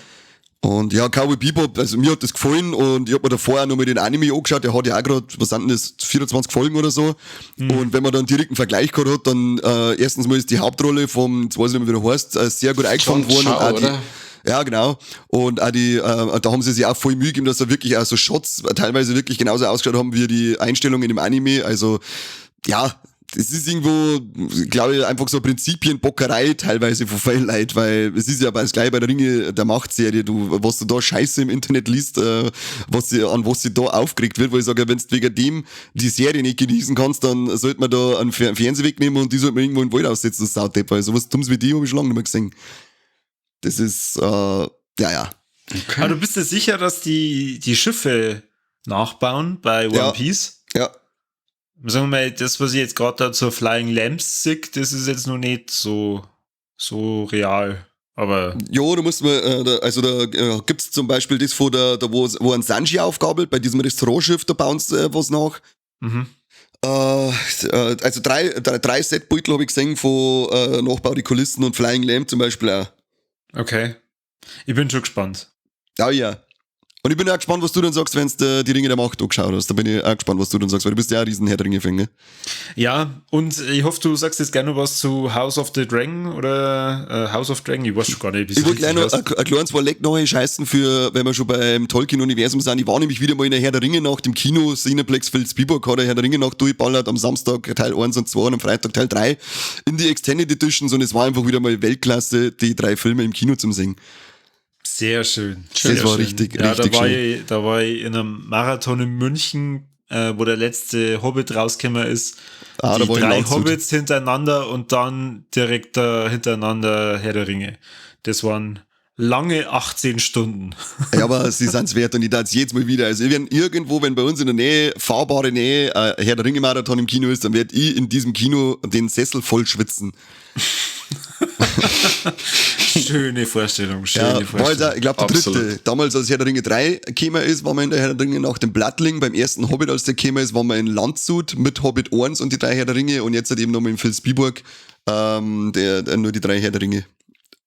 Und ja, Cowboy Bebop, also mir hat das gefallen und ich hab mir davor auch noch mal den Anime angeschaut, der hat ja auch gerade, was sind denn das, 24 Folgen oder so. Und wenn man dann direkt einen Vergleich gehabt hat, dann erstens mal ist die Hauptrolle vom, jetzt weiß ich nicht mehr, wie der heißt, sehr gut eingefangen John worden. Chow, und auch die, oder? Ja, genau. Und auch die, da haben sie sich auch voll Mühe gegeben, dass da wirklich auch so Shots teilweise wirklich genauso ausgeschaut haben wie die Einstellungen im Anime. Also, ja, es ist irgendwo, glaube ich, einfach so Prinzipienbockerei teilweise von vielen Leuten, weil es ist ja das gleiche bei der Ringe der Macht-Serie, du, was du da Scheiße im Internet liest, an was sie da aufgeregt wird, wo ich sage, wenn du wegen dem die Serie nicht genießen kannst, dann sollte man da einen Fernseher wegnehmen und die sollte man irgendwo in den Wald aussetzen, das Saudepp. Also was Dummes wie die habe ich schon lange nicht mehr gesehen. Das ist, ja. Okay. Aber du bist dir sicher, dass die Schiffe nachbauen bei One Ja. Piece? Ja. Sagen wir mal, das, was ich jetzt gerade da zur Flying Lamps sehe, das ist jetzt noch nicht so real. Aber Jo, da muss man, da gibt's zum Beispiel das von der, da wo ein Sanji aufgabelt, bei diesem Restaurantschiff, da bauen sie was nach. Mhm. Also drei Setbeutel habe ich gesehen von Nachbau die Kulissen und Flying Lamp zum Beispiel auch. Okay. Ich bin schon gespannt. Ja, ja. Und ich bin auch gespannt, was du dann sagst, wenn du die Ringe der Macht angeschaut hast. Da bin ich auch gespannt, was du dann sagst, weil du bist ja auch ein riesen Herr der Ringe-Fan, ne? Ja, und ich hoffe, du sagst jetzt gerne noch was zu House of the Dragon oder House of Dragon. Ich weiß schon gar nicht, wie es Ich wollte gleich noch heißt. ein kleines Leck noch scheißen für, wenn wir schon beim Tolkien-Universum sind. Ich war nämlich wieder mal in der Herr der Ringe-Nacht im Kino. Cineplex Vilsbiburg hat der Herr der Ringe-Nacht durchballert. Am Samstag Teil 1 und 2 und am Freitag Teil 3 in die Extended Editions. Und es war einfach wieder mal Weltklasse, die drei Filme im Kino zum singen. Sehr schön. Das Sehr war schön. richtig, ja, richtig da Da war ich in einem Marathon in München, wo der letzte Hobbit rausgekommen ist. Ah, die da war ich in drei Landshut. Hobbits hintereinander und dann direkt hintereinander Herr der Ringe. Das waren lange 18 Stunden. Ja, aber sie sind's wert und ich darf jedes Mal wieder. Also, wenn irgendwo, wenn bei uns in der Nähe, fahrbare Nähe, Herr der Ringe-Marathon im Kino ist, dann werd ich in diesem Kino den Sessel voll schwitzen. Schöne Vorstellung, schöne Ja, war Vorstellung. jetzt auch, ich glaub, der dritte. Absolut. Damals, als Herr der Ringe 3 gekommen ist, waren wir in der Herr der Ringe nach dem Plattling. Beim ersten Hobbit, als der gekommen ist, waren wir in Landshut mit Hobbit 1 und die drei Herr der Ringe und jetzt halt eben nochmal in Vilsbiburg, der nur die drei Herr der Ringe.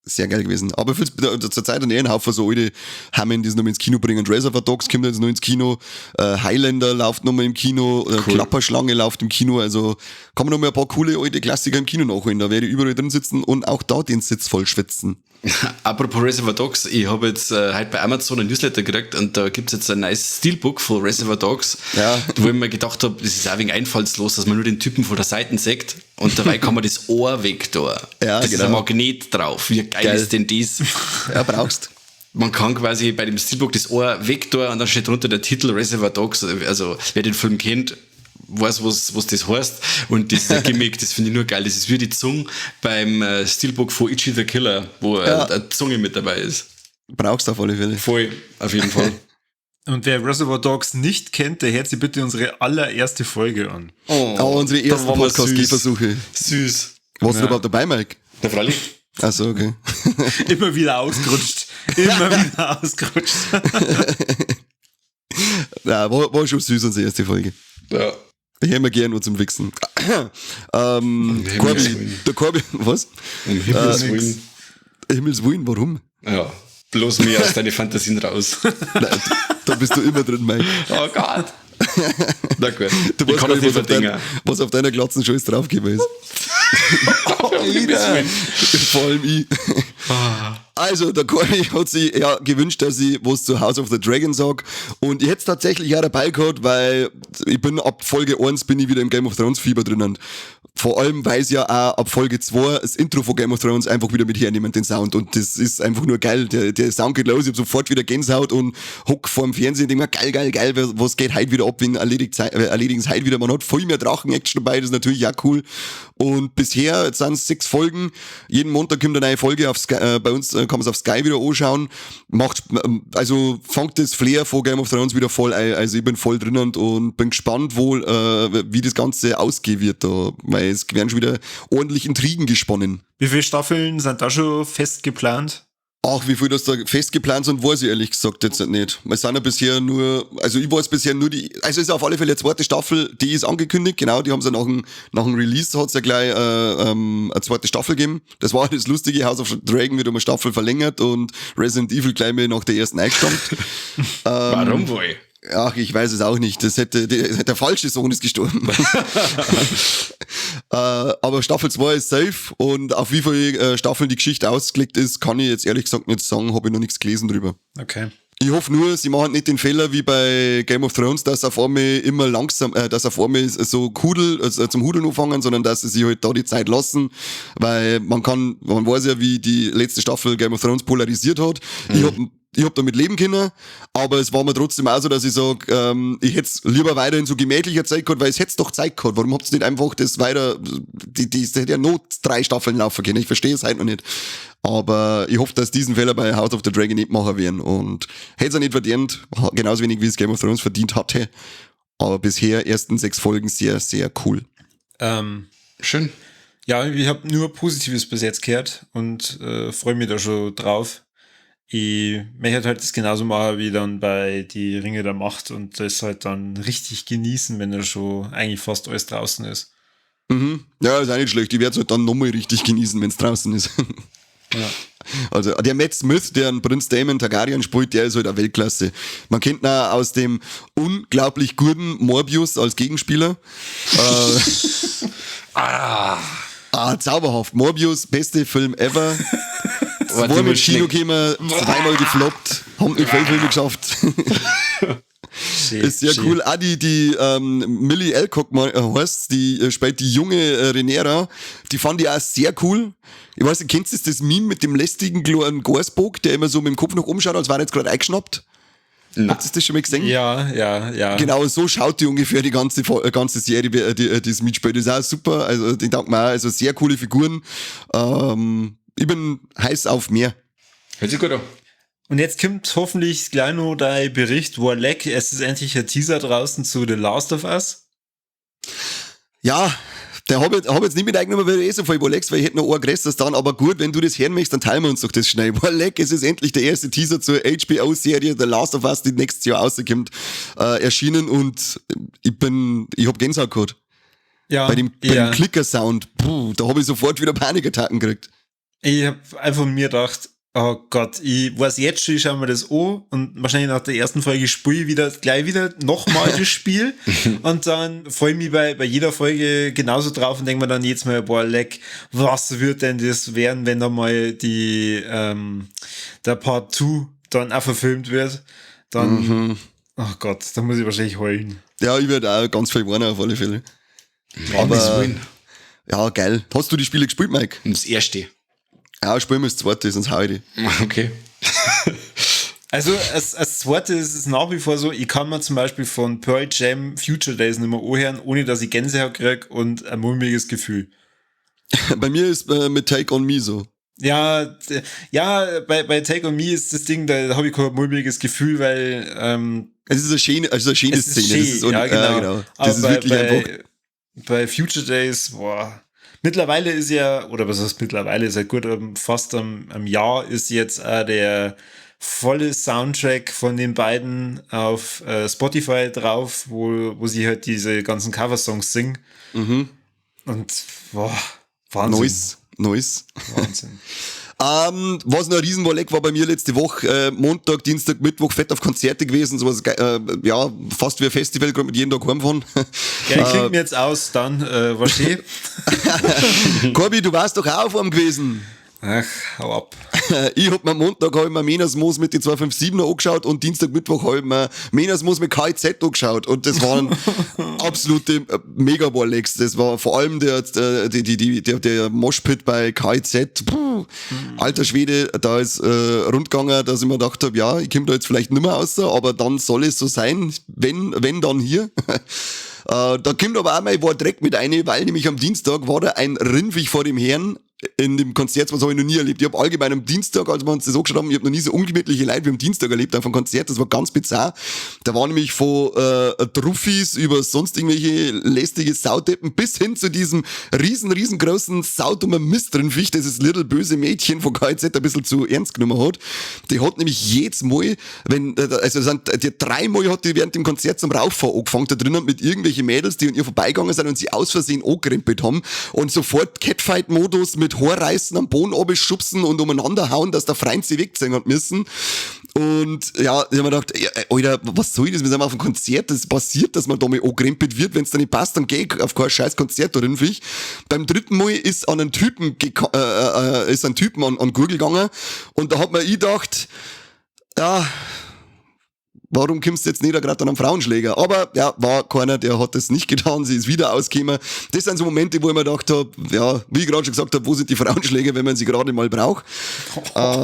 Sehr geil gewesen. Aber zur Zeit einen Haufen so alte Hammen, die es nochmal ins Kino bringen. Reservoir Dogs kommt jetzt noch ins Kino, Highlander läuft nochmal im Kino, Klapperschlange läuft im Kino. Also kann man nochmal ein paar coole alte Klassiker im Kino nachholen. Da werde ich überall drin sitzen und auch da den Sitz voll schwitzen. Apropos Reservoir Dogs, ich habe jetzt heute bei Amazon ein Newsletter gekriegt und da gibt's jetzt ein nice Steelbook von Reservoir Dogs, Ja. wo ich mir gedacht hab, das ist auch wegen einfallslos, dass man nur den Typen von der Seite sieht und dabei kann man das Ohr weg da. Ja, das ist genau. ein Magnet drauf. Wie geil, Geil. ist denn das? Ja, brauchst. Man kann quasi bei dem Steelbook das Ohr weg da und dann steht drunter der Titel Reservoir Dogs. Also wer den Film kennt, weiß, was das heißt. Und das Gimmick, das finde ich nur geil. Das ist wie die Zunge beim Steelbook von Ichi the Killer, wo eine Zunge mit dabei ist. Brauchst du auf alle Fälle. Voll, auf jeden Fall. Und wer Reservoir Dogs nicht kennt, der hört sich bitte unsere allererste Folge an. Oh, Oh, unsere da ersten waren wir Podcast-Gehversuche. Süß. Warst du überhaupt dabei, Mike? Ja, freilich. Achso, okay. Immer wieder ausgerutscht. Immer wieder ausgerutscht. Ja, war schon süß, unsere erste Folge. Ja. Ich hätte mir gern nur zum Wichsen. Himmels Corby, Willen. der Corby, was? Um Himmels Willen. Himmels Willen, warum? Ja. Bloß mir aus deinen Fantasien raus. Nein, da bist du immer drin, Mike. Oh Gott. Na gut. Du Ich weißt kann gar das nicht, nicht was auf, dein, verdingen. was auf deiner Glatzen schon alles draufgekommen ist. Alter. Vor allem ich. Also, der Corny hat sich ja gewünscht, dass ich was zu House of the Dragon sag. Und ich hätte es tatsächlich auch dabei gehabt, weil ich bin ab Folge 1 bin ich wieder im Game of Thrones Fieber drinnen. Vor allem, weil sie ja auch ab Folge 2 das Intro von Game of Thrones einfach wieder mit hernehmen, den Sound. Und das ist einfach nur geil. Der Sound geht los, ich hab sofort wieder Gänsehaut und hock vorm Fernsehen und denk mir, geil, geil, geil, was geht heute wieder ab, wenn erledigen's heute wieder. Man hat voll mehr Drachen-Action dabei, das ist natürlich auch cool. Und bisher, jetzt sind's 6 Folgen, jeden Montag kommt eine neue Folge auf Sky, bei uns kann man's auf Sky wieder anschauen. Fangt das Flair von Game of Thrones wieder voll ein. Also ich bin voll drinnen und bin gespannt wohl, wie das Ganze ausgehen wird da, weil es werden schon wieder ordentlich Intrigen gesponnen. Wie viele Staffeln sind da schon fest geplant? Ach, wie viel das da fest geplant sind, weiß ich ehrlich gesagt jetzt nicht. Es sind ja bisher nur, also ich weiß bisher nur die, also es ist auf alle Fälle die zweite Staffel, die ist angekündigt, genau, die haben sie nach dem Release, hat's ja gleich eine zweite Staffel gegeben. Das war das lustige, House of Dragon wird um eine Staffel verlängert und Resident Evil gleich mal nach der ersten eingestampft. Warum wohl? Ach, ich weiß es auch nicht. Der falsche Sohn ist gestorben. Aber Staffel 2 ist safe und auf wie viele Staffeln die Geschichte ausgelegt ist, kann ich jetzt ehrlich gesagt nicht sagen, hab ich noch nichts gelesen drüber. Okay. Ich hoffe nur, sie machen nicht den Fehler wie bei Game of Thrones, dass auf einmal immer langsam, dass auf einmal so Hudel, also zum Hudeln anfangen, sondern dass sie sich halt da die Zeit lassen, weil man weiß ja, wie die letzte Staffel Game of Thrones polarisiert hat. Ich hab damit leben können, aber es war mir trotzdem auch so, dass ich sag, ich hätt's lieber weiterhin so gemächlicher Zeit gehabt, weil es hätt's doch Zeit gehabt. Warum habt ihr nicht einfach das weiter, die, die, das hätte ja noch 3 Staffeln laufen können. Ich verstehe es halt noch nicht. Aber ich hoffe, dass diesen Fehler bei House of the Dragon nicht machen werden. Und hätte es auch nicht verdient, genauso wenig wie es Game of Thrones verdient hatte. Aber bisher ersten 6 Folgen sehr, sehr cool. Schön. Ja, ich hab nur Positives bis jetzt gehört und freu mich da schon drauf. Ich möchte halt das genauso machen wie dann bei die Ringe der Macht und das halt dann richtig genießen, wenn da schon eigentlich fast alles draußen ist. Ja, ist auch nicht schlecht. Ich werd's halt dann nochmal richtig genießen, wenn's draußen ist. Also der Matt Smith, der einen Prinz Daemon Targaryen spielt, der ist halt auch Weltklasse. Man kennt ihn auch aus dem unglaublich guten Morbius als Gegenspieler. Ah, zauberhaft. Morbius, beste Film ever. Warte, Zweimal mal ins Kino schnell. gekommen, zweimal gefloppt, haben nicht viele Filme geschafft. Schön, Ist sehr schön. cool. Auch die Millie Alcock heißt, die spielt die junge Rhaenyra, die fand ich auch sehr cool. Ich weiß nicht, kennst du das Meme mit dem lästigen kleinen Gorspock, der immer so mit dem Kopf nach oben schaut, als wäre er jetzt gerade eingeschnappt? Nein. Habt ihr das schon mal gesehen? Ja, ja, ja. Genau, so schaut die ungefähr die ganze Serie, die es mitspielt. Das ist auch super. Also, ich danke mir auch. Also, sehr coole Figuren. Ich bin heiß auf mehr. Hört sich gut an. Und jetzt kommt hoffentlich gleich noch dein Bericht, wo er leck, es ist endlich ein Teaser draußen zu The Last of Us. Ja, der hab ich, hab jetzt nicht mit eingenommen, weil ich eh so viel überlegst, weil ich hätte noch ein größeres dann, aber gut, wenn du das hören möchtest, dann teilen wir uns doch das schnell. Weil leck, es ist endlich der erste Teaser zur H B O-Serie The Last of Us, die nächstes Jahr rauskommt, erschienen und ich hab Gänsehaut gehabt. Ja, Bei ja. dem Klicker-Sound, puh, da hab ich sofort wieder Panikattacken gekriegt. Ich hab einfach mir gedacht, oh Gott, ich weiß jetzt schon, ich schau mir das an und wahrscheinlich nach der ersten Folge spiele ich gleich wieder nochmal das Spiel und dann freue ich mich bei jeder Folge genauso drauf und denke mir dann jedes Mal, boah, leck, was wird denn das werden, wenn da mal der Part 2 dann auch verfilmt wird, dann, oh Gott, da muss ich wahrscheinlich heulen. Ja, ich werde auch ganz viel weinen auf alle Fälle. Aber, Aber, ja, geil. Hast du die Spiele gespielt, Mike? Das erste. Ja, spielen wir das zweite, sonst hau ich die. Okay. Also, als zweite ist es nach wie vor so, ich kann mir zum Beispiel von Pearl Jam Future Days nicht mehr anhören, ohne dass ich Gänsehaut krieg und ein mulmiges Gefühl. Bei mir ist mit Take On Me so. Ja, ja, bei Take On Me ist das Ding, da hab ich kein mulmiges Gefühl, weil, es ist eine schöne, also eine schöne es ist Szene. schön, Das ist un- ja, genau. Ja, genau. Das Aber ist wirklich einfach bei Future Days, boah. Mittlerweile ist ja, oder was heißt mittlerweile, seit gut fast einem Jahr ist jetzt auch der volle Soundtrack von den beiden auf Spotify drauf, wo sie halt diese ganzen Cover-Songs singen. Und boah, Wahnsinn. Nice, nice. Wahnsinn. Was noch ein Riesenwalleck war bei mir letzte Woche, Montag, Dienstag, Mittwoch, fett auf Konzerte gewesen, sowas, ja, fast wie ein Festival, gerade mit jedem Tag heimfahren. Ja, ich klinge mir jetzt aus, dann, war schön. Corby, du warst doch auch auf einem gewesen. Ach, hau ab. Ich hab mir am Montag hab ich mir Menasmoos mit den 257er angeschaut und Dienstag, Mittwoch hab ich mir Menasmoos mit KIZ angeschaut und das waren absolute Mega-Warlecks. Das war vor allem der Moshpit bei KIZ. Puh, alter Schwede, da ist rundgegangen, dass ich mir gedacht hab, ja, ich komm da jetzt vielleicht nimmer raus, aber dann soll es so sein, wenn dann hier. Da kommt aber auch mein Wort direkt mit rein, weil nämlich am Dienstag war da ein Rindviech vor dem Herrn in dem Konzert, was habe ich noch nie erlebt. Ich habe allgemein am Dienstag, als wir uns das angeschaut haben, ich habe noch nie so ungemütliche Leute wie am Dienstag erlebt auf einem Konzert, das war ganz bizarr. Da war nämlich von Truffis über sonst irgendwelche lästige Saudeppen bis hin zu diesem riesengroßen saudummen Mistrindviech, das das little böse Mädchen von KIZ ein bisschen zu ernst genommen hat. Die hat nämlich jedes Mal, wenn, also sind, die dreimal hat die während dem Konzert zum Rauffahren angefangen, da drinnen mit irgendwelchen Mädels, die an ihr vorbeigegangen sind und sie aus Versehen angerempelt haben und sofort Catfight-Modus mit Haarreißen am Boden runterschubsen und umeinander hauen, dass der Freund sie wegziehen hat müssen. Und ja, ich hab mir gedacht, ja, Alter, was soll das? Wir sind auf einem Konzert, das passiert, dass man da mal angerempelt wird, wenn's da nicht passt, dann geh ich auf kein scheiß Konzert da drin, fisch. Beim dritten Mal ist an einen Typen ist ein Typen an Gurgel gegangen und da hat mir ich gedacht, ja, warum kommst du jetzt nicht gerade an einen Frauenschläger? Aber ja, war keiner, der hat das nicht getan, sie ist wieder ausgekommen. Das sind so Momente, wo ich mir gedacht hab, ja, wie ich gerade schon gesagt hab, wo sind die Frauenschläger, wenn man sie gerade mal braucht? Hallo,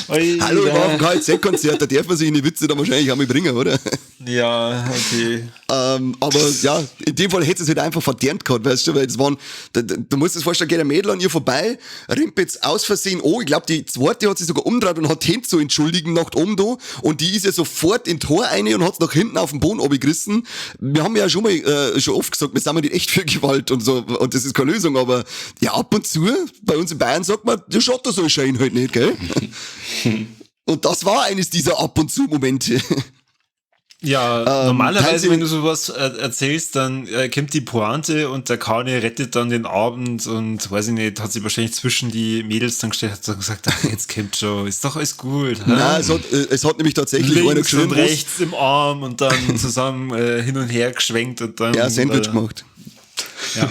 ich war auf dem KIZ-Konzert, da darf man sich in die Witze dann wahrscheinlich auch mal bringen, oder? Ja, okay. Aber ja, in dem Fall hätte es halt einfach verdient gehabt, weißt du, weil es waren, du musst dir das vorstellen, geht ein Mädel an ihr vorbei, rennt jetzt aus Versehen an, ich glaub, die zweite hat sich sogar umgedreht und hat Hände zu entschuldigen nach oben da und die ist ja sofort in Tor rein und hat's nach hinten auf den Boden runtergerissen. Wir haben ja schon mal, schon oft gesagt, wir sind ja nicht echt für Gewalt und so, und das ist keine Lösung, aber ja, ab und zu, bei uns in Bayern sagt man, der schaut da so schön halt nicht, gell? Und das war eines dieser ab und zu Momente. Ja, normalerweise, wenn du sowas erzählst, dann kommt die Pointe und der Kane rettet dann den Abend und weiß ich nicht, hat sich wahrscheinlich zwischen die Mädels dann gestellt und gesagt, ach, jetzt kommt schon, ist doch alles gut. Hä? Nein, es hat nämlich tatsächlich links einer geschrien, und rechts im Arm und dann zusammen hin und her geschwenkt und dann... Ja, Sandwich gemacht. Ja.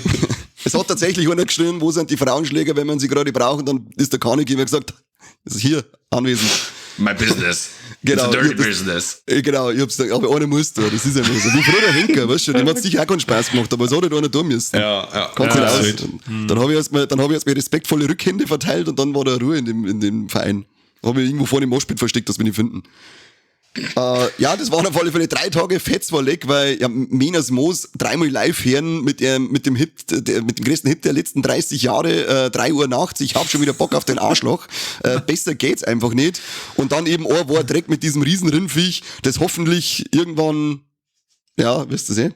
Es hat tatsächlich einer geschrien, wo sind die Frauenschläger, wenn man sie gerade braucht, und dann ist der Kane gekommen und gesagt, das ist hier anwesend. My business. Genau, it's a dirty business. Genau, ich hab's, aber einer muss da, das ist ja immer so. Wie früher der Henker, weißt du, dem hat sicher auch keinen Spaß gemacht, aber es hat halt einer tun müssen. Ja, ja. Kannst ja, nicht aus. Dann habe ich erstmal respektvolle Rückhände verteilt und dann war da Ruhe in dem Verein. Habe ich irgendwo vorne im Moshpit versteckt, dass wir nicht finden. Ja, das waren auf alle Fälle 3 Tage Fetz war leck, weil ja, Menas Moos dreimal live hören mit dem Hit, mit dem größten Hit der letzten 30 Jahre, 3 Uhr nachts, ich hab schon wieder Bock auf den Arschloch. Besser geht's einfach nicht. Und dann eben ein war direkt mit diesem riesen Rindviech, das hoffentlich irgendwann, ja, wisst ihr eh,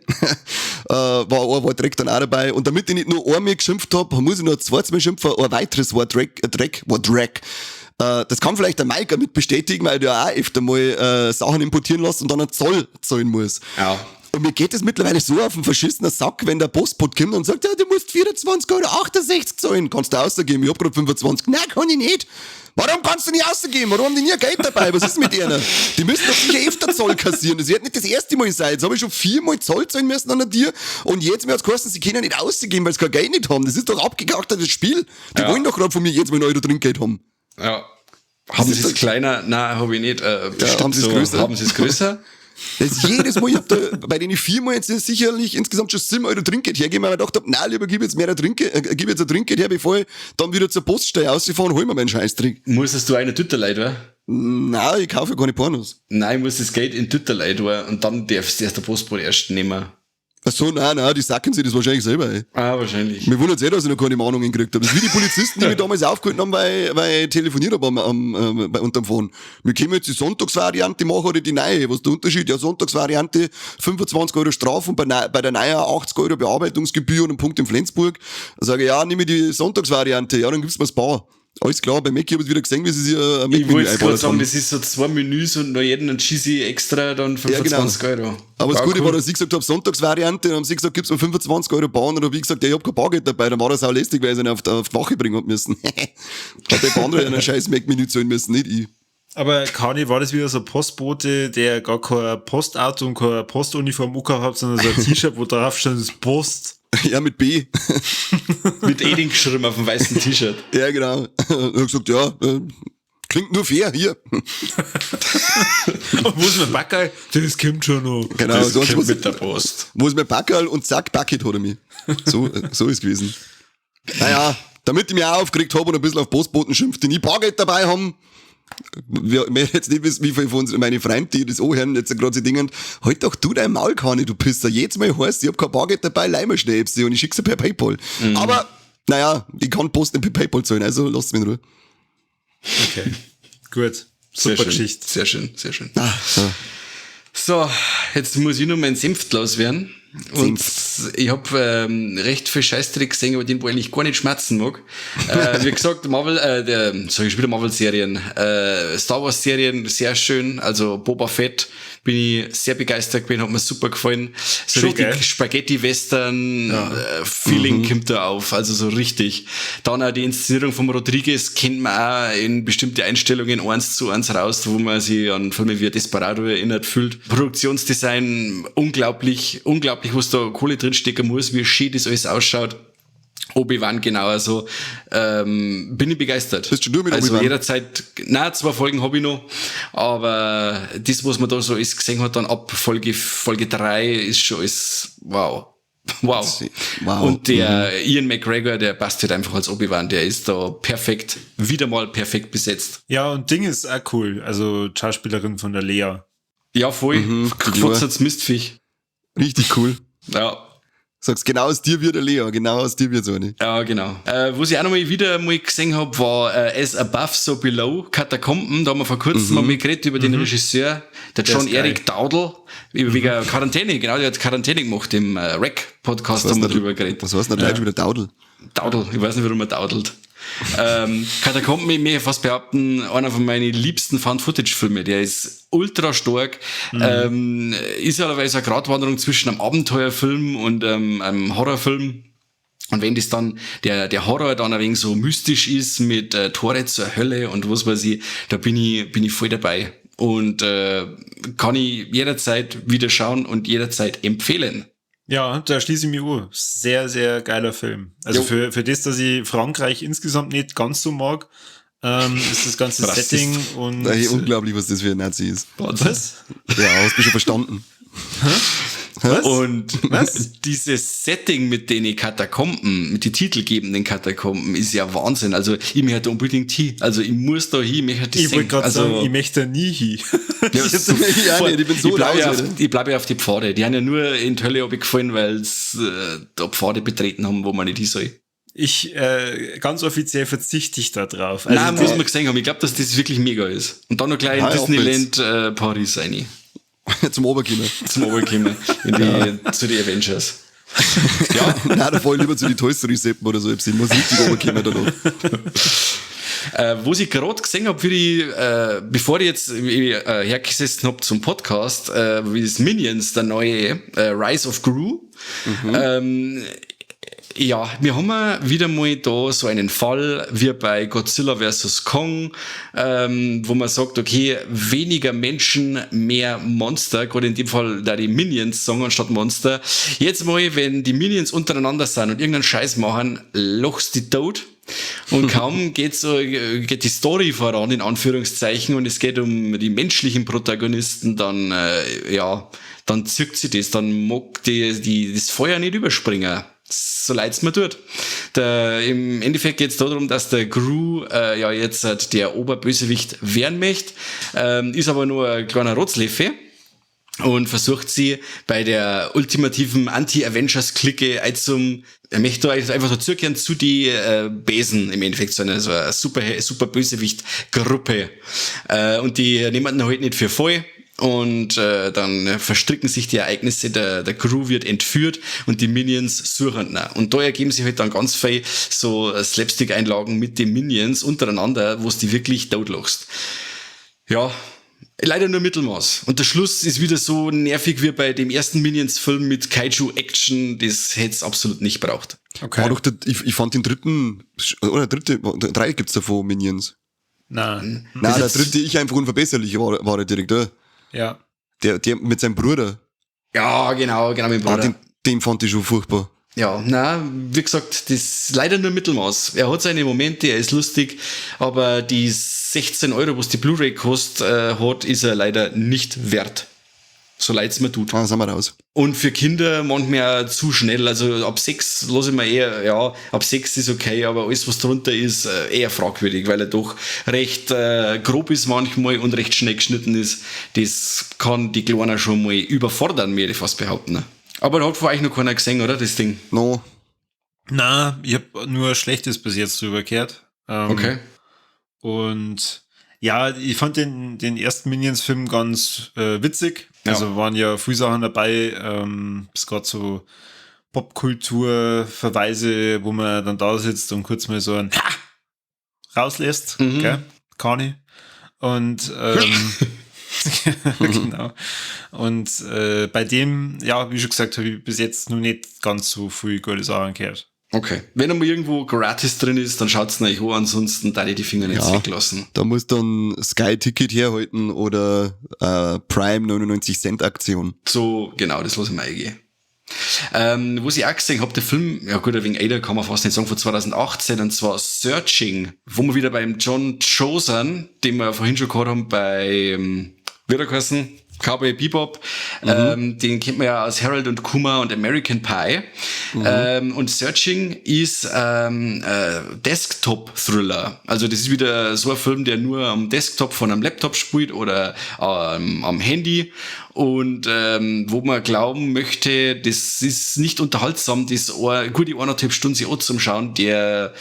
war direkt dann auch dabei. Und damit ich nicht nur einmal geschimpft hab, muss ich noch ein zweites Mal schimpfen, ein weiteres war Dreck, war Dreck. Das kann vielleicht der Mike mit bestätigen, weil der auch öfter mal Sachen importieren lässt und dann einen Zoll zahlen muss. Ja. Und mir geht es mittlerweile so auf den verschissenen Sack, wenn der Postbot kommt und sagt, ja, du musst 24,68 Euro zahlen. Kannst du ausgeben? Ich hab grad 25. Nein, kann ich nicht. Warum kannst du nicht ausgeben? Warum haben die nie Geld dabei? Was ist mit ihnen? Die müssen doch sicher öfter Zoll kassieren. Das wird nicht das erste Mal sein. Jetzt habe ich schon 4-mal Zoll zahlen müssen an dir. Und jetzt mir hat's geheißen, sie können nicht ausgeben, weil sie kein Geld nicht haben. Das ist doch abgekacktes Spiel. Die wollen doch gerade von mir jetzt mal 1 Euro Trinkgeld haben. Ja. Haben sie es kleiner? Nein, habe ich nicht. Ja, haben sie es größer? Haben sie es größer? Das ist jedes Mal, ich hab da bei denen 4-mal jetzt sicherlich insgesamt schon 7 Euro Trinkgeld hergegeben, weil ich gedacht hab, nein, lieber gib jetzt mehr Trinkgeld, gib jetzt ein Trinkgeld her, bevor ich dann wieder zur Poststelle rausfahre und hol mir meinen Scheißdreck. Musstest du eine Tütterlei, oder? Nein, ich kaufe keine Pornos. Nein, ich muss das Geld in Tütterlei tun und dann darfst du erst der Postbote erst nehmen. Ach so, nein, die sacken sich das wahrscheinlich selber, ey. Ah, wahrscheinlich. Mir wundert es eh, dass ich noch keine Mahnungen gekriegt habe. Das ist wie die Polizisten, die mich damals aufgehalten haben, weil ich telefoniert habe unterm Phone. Wir können jetzt die Sonntagsvariante machen oder die neue. Was ist der Unterschied? Ja, Sonntagsvariante 25 Euro Strafe und bei der neuen 80 Euro Bearbeitungsgebühr und einen Punkt in Flensburg. Da sage ich, ja, nehme ich die Sonntagsvariante. Ja, dann gibt's mir das Paar. Alles klar, bei Mackie habe ich wieder gesehen, wie sie sich ein Ich wollte gerade sagen, das ist so zwei Menüs und noch jeden ein Cheesy extra, dann 25 ja, genau. Euro. Aber das Gute cool war, dass ich gesagt habe, Sonntagsvariante, dann haben sie gesagt, gibt's mir 25 Euro Bahn, und dann habe ich gesagt, ja, ich hab kein Bargeld dabei, dann war das auch lästig, weil ich ihn auf die Wache bringen hab müssen. Hat der andere einen scheiß Mac-Menü zahlen müssen, nicht ich. Aber Kani, war das wieder so ein Postbote, der gar kein Postauto und keine Postuniform angehabt hat, sondern so ein T-Shirt, wo drauf stand, das Post? Ja, mit B. Mit Eding geschrieben auf dem weißen T-Shirt. Ja, genau. Und hat gesagt, ja, klingt nur fair, hier. Und wo ist mein Backerl? Das kommt schon noch. Genau, das sonst kommt mit der Post. Wo ist mein Backerl? Und zack, Bucket hat er mich. So ist gewesen. Naja, damit ich mich auch aufgeregt habe und ein bisschen auf Postboten schimpft, die nie Bargeld dabei haben. Wir jetzt nicht wissen, wie viele von uns, meine Freunde, die das anhören, jetzt gerade sie dingen, halt doch du dein Maul, Kani, du Pisser. Jedes Mal heißt, ich hab kein Bargeld dabei, leih mir schnell sie und ich schick's dir per PayPal. Mhm. Aber, naja, ich kann Post nicht per PayPal zahlen, also lasst mich in Ruhe. Okay, gut. Super Geschichte. Sehr schön, sehr schön. Ah, so. So, jetzt muss ich nur meinen Senf loswerden. Und ich hab recht viel Scheißdreck gesehen, über den, wo ich eigentlich gar nicht schmerzen mag. Wie gesagt, Marvel, Marvel-Serien, Star Wars-Serien, sehr schön. Also Boba Fett bin ich sehr begeistert gewesen, hat mir super gefallen. So schon richtig Spaghetti-Western, ja. Feeling kommt da auf, also so richtig. Dann auch die Inszenierung von Rodriguez kennt man auch in bestimmte Einstellungen 1:1 raus, wo man sich an Filme wie Desperado erinnert fühlt. Produktionsdesign, unglaublich, unglaublich, was da Kohle drinstecken muss, wie schön das alles ausschaut. Obi-Wan genau, also bin ich begeistert. Bist du nur mit also Obi-Wan? Jederzeit, nein, 2 Folgen habe ich noch, aber das, was man da so alles gesehen hat, dann ab Folge 3 ist schon alles, wow. Wow. Wow. Und der Ian McGregor, der passt halt einfach als Obi-Wan, der ist da perfekt, wieder mal perfekt besetzt. Ja, und Ding ist auch cool, also Schauspielerin von der Lea. Ja, voll. Gefotzertes Mistviech. Richtig cool. Ja. Sagst, genau aus dir wird der Lea, genau aus dir wird so eine. Ja, genau. Was ich auch noch mal wieder mal gesehen habe, war As Above, So Below, Katakomben. Da haben wir vor kurzem mal geredet über den Regisseur, der John Eric Dowdle, wegen Quarantäne, genau, der hat Quarantäne gemacht im Rec-Podcast, haben wir drüber geredet. Was heißt denn der wieder Dowdle? Dowdle, ich weiß nicht, warum er daudelt. Katakomben, ich möchte fast behaupten, einer von meinen liebsten Found-Footage-Filme. Der ist ultra stark. Ist allerweise eine Gratwanderung zwischen einem Abenteuerfilm und einem Horrorfilm. Und wenn das dann, der Horror dann ein wenig so mystisch ist mit Tore zur Hölle und was weiß ich, da bin ich voll dabei. Und kann ich jederzeit wieder schauen und jederzeit empfehlen. Ja, da schließe ich mich an. Sehr, sehr geiler Film. Also für das, dass ich Frankreich insgesamt nicht ganz so mag, ist das ganze Setting und... Hey, unglaublich, was das für ein Nazi ist. Was? Ja, hast du schon verstanden. Was? Und was? Dieses Setting mit den Katakomben, mit den titelgebenden Katakomben, ist ja Wahnsinn. Also ich möchte unbedingt hin. Also ich muss da hin, ich möchte das Ich wollte gerade also, sagen, ich möchte nie hin. Ja, ja, nee, ich bin so ich bleibe ja auf die Pfade. Die haben ja nur in die Hölle gefallen, weil sie da Pfade betreten haben, wo man nicht hin soll. Ich, ganz offiziell verzichte ich da drauf. Also nein, muss man gesehen haben. Ich glaube, dass das wirklich mega ist. Und dann noch gleich in Disneyland Paris rein. Zum Oberkiemer. Zum Oberkiemer. Zu den Avengers. Ja. Nein, da fahr ich lieber zu den Toy Story Seppen oder so. Ich muss richtig Oberkiemer danach. Wo ich gerade gesehen habe, wie ich, bevor ich jetzt hergesessen habe zum Podcast, wie das Minions, der neue Rise of Gru. Ja, wir haben wieder mal da so einen Fall wie bei Godzilla vs. Kong, wo man sagt, okay, weniger Menschen, mehr Monster, gerade in dem Fall da die Minions sagen anstatt Monster. Jetzt mal, wenn die Minions untereinander sind und irgendeinen Scheiß machen, lochst die tot. Und kaum geht die Story voran, in Anführungszeichen, und es geht um die menschlichen Protagonisten, dann, dann zückt sie das, dann mag die das Feuer nicht überspringen. So leid's mir tut. Im Endeffekt geht's darum, dass der Gru ja jetzt halt der Oberbösewicht werden möchte, ist aber nur ein kleiner Rotzleffe und versucht sie bei der ultimativen Anti-Avengers-Clique er möchte da einfach dazukehren zu die Besen im Endeffekt, so eine super, super Bösewicht-Gruppe. Und die nehmen ihn halt nicht für voll. Und dann verstricken sich die Ereignisse, der Gru wird entführt und die Minions suchen ihn. Und da ergeben sich halt dann ganz viel so Slapstick-Einlagen mit den Minions untereinander, wo es die wirklich totlachst. Ja, leider nur Mittelmaß. Und der Schluss ist wieder so nervig wie bei dem ersten Minions-Film mit Kaiju-Action, das hätte es absolut nicht braucht. Okay. War doch der, ich fand den dritten, oder drei gibt's davon, Minions. Nein. Nein, der dritte, ich einfach unverbesserlich war der direkt, oder? Ja. Der mit seinem Bruder. Ja, genau, mit dem Bruder. Ah, den fand ich schon furchtbar. Ja, na, wie gesagt, das ist leider nur Mittelmaß. Er hat seine Momente, er ist lustig, aber die 16 Euro, was die Blu-ray kostet, hat, ist er leider nicht wert. So leid's mir tut. Ah, sind wir raus. Und für Kinder manchmal auch zu schnell. Also ab 6 lasse ich mir eher, ja, ab 6 ist okay, aber alles, was drunter ist, eher fragwürdig, weil er doch recht grob ist manchmal und recht schnell geschnitten ist. Das kann die Kleinen schon mal überfordern, mir ich fast behaupten. Ne? Aber hat vor euch noch keiner gesehen, oder, das Ding? No. Na, ich hab nur Schlechtes bis jetzt drüber gehört. Okay. Und ja, ich fand den ersten Minions-Film ganz witzig. Ja. Also waren ja viele Sachen dabei, bis gerade so Popkultur-Verweise, wo man dann da sitzt und kurz mal so ein Ha! Rauslässt. Mhm. Gell? Carney. Und genau. Und bei dem, ja, wie schon gesagt, habe ich bis jetzt noch nicht ganz so viel gute Sachen gehört. Okay. Wenn er mal irgendwo gratis drin ist, dann schaut's euch an, ansonsten da die Finger nicht weglassen. Da muss dann Sky Ticket herhalten oder Prime 99 Cent Aktion. So, genau, das lasse ich mir eingehen. Was ich auch gesehen habe, der Film, ja gut, wegen Ada kann man fast nicht sagen, von 2018, und zwar Searching, wo wir wieder beim John Cho sind, den wir ja vorhin schon gehabt haben bei, wie hat er geheißen? Cowboy Bebop, den kennt man ja aus Harold und Kumar und American Pie. Mhm. Und Searching ist Desktop-Thriller. Also das ist wieder so ein Film, der nur am Desktop von einem Laptop spielt oder am Handy. Und wo man glauben möchte, das ist nicht unterhaltsam, das gute 1,5 Stunden sich anzuschauen, der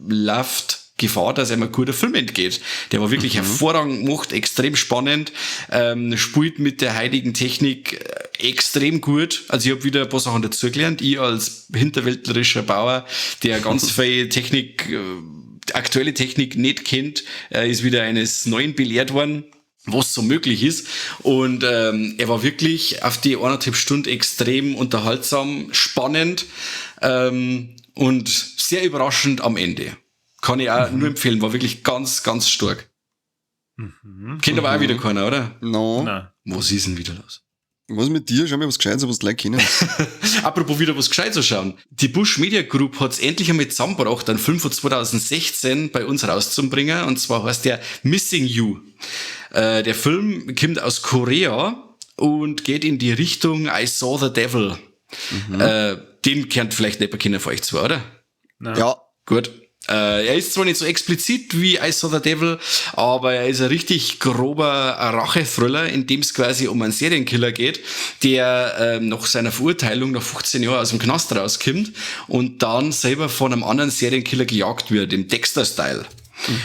läuft Gefahr, dass einem ein guter Film entgeht. Der war wirklich hervorragend gemacht, extrem spannend, spielt mit der heutigen Technik extrem gut. Also ich habe wieder ein paar Sachen dazugelernt. Ich als hinterwäldlerischer Bauer, der ganz viel Technik, aktuelle Technik nicht kennt, ist wieder eines Neuen belehrt worden, was so möglich ist. Und er war wirklich auf die 1,5 Stunden extrem unterhaltsam, spannend und sehr überraschend am Ende. Kann ich auch nur empfehlen, war wirklich ganz, ganz stark. Mhm. Kennt aber auch wieder keiner, oder? No. Nein. Was ist denn wieder los? Was mit dir? Schau mir was Gescheites, was du gleich kennen. Apropos wieder was Gescheites schauen. Die Busch Media Group hat's endlich einmal zusammengebracht, einen Film von 2016 bei uns rauszubringen. Und zwar heißt der Missing You. Der Film kommt aus Korea und geht in die Richtung I Saw the Devil. Mhm. Den kennt vielleicht nicht keiner von euch zwei, oder? Nein. Ja. Gut. Er ist zwar nicht so explizit wie I Saw the Devil, aber er ist ein richtig grober Rache-Thriller, in dem es quasi um einen Serienkiller geht, der nach seiner Verurteilung nach 15 Jahren aus dem Knast rauskommt und dann selber von einem anderen Serienkiller gejagt wird, im Dexter-Style.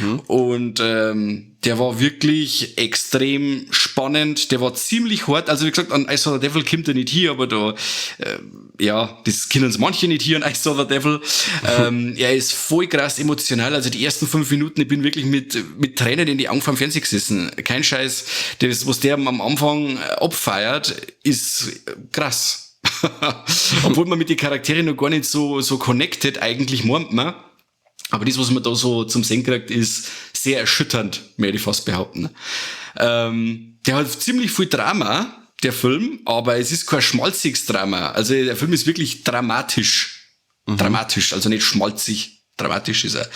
Mhm. Und der war wirklich extrem spannend, der war ziemlich hart, also wie gesagt, an I Saw the Devil kommt er nicht hier, aber da, ja, das kennen uns manche nicht hier an I Saw the Devil. Er ist voll krass emotional, also die ersten 5 Minuten, ich bin wirklich mit Tränen in die Augen vom Fernseher gesessen, kein Scheiß, das, was der am Anfang abfeiert, ist krass. Obwohl man mit den Charakteren noch gar nicht so connected eigentlich meint man. Aber das, was man da so zum Sehen kriegt, ist sehr erschütternd, möchte ich fast behaupten. Der hat ziemlich viel Drama, der Film, aber es ist kein schmalziges Drama. Also der Film ist wirklich dramatisch. Mhm. Dramatisch, also nicht schmalzig. Dramatisch ist er.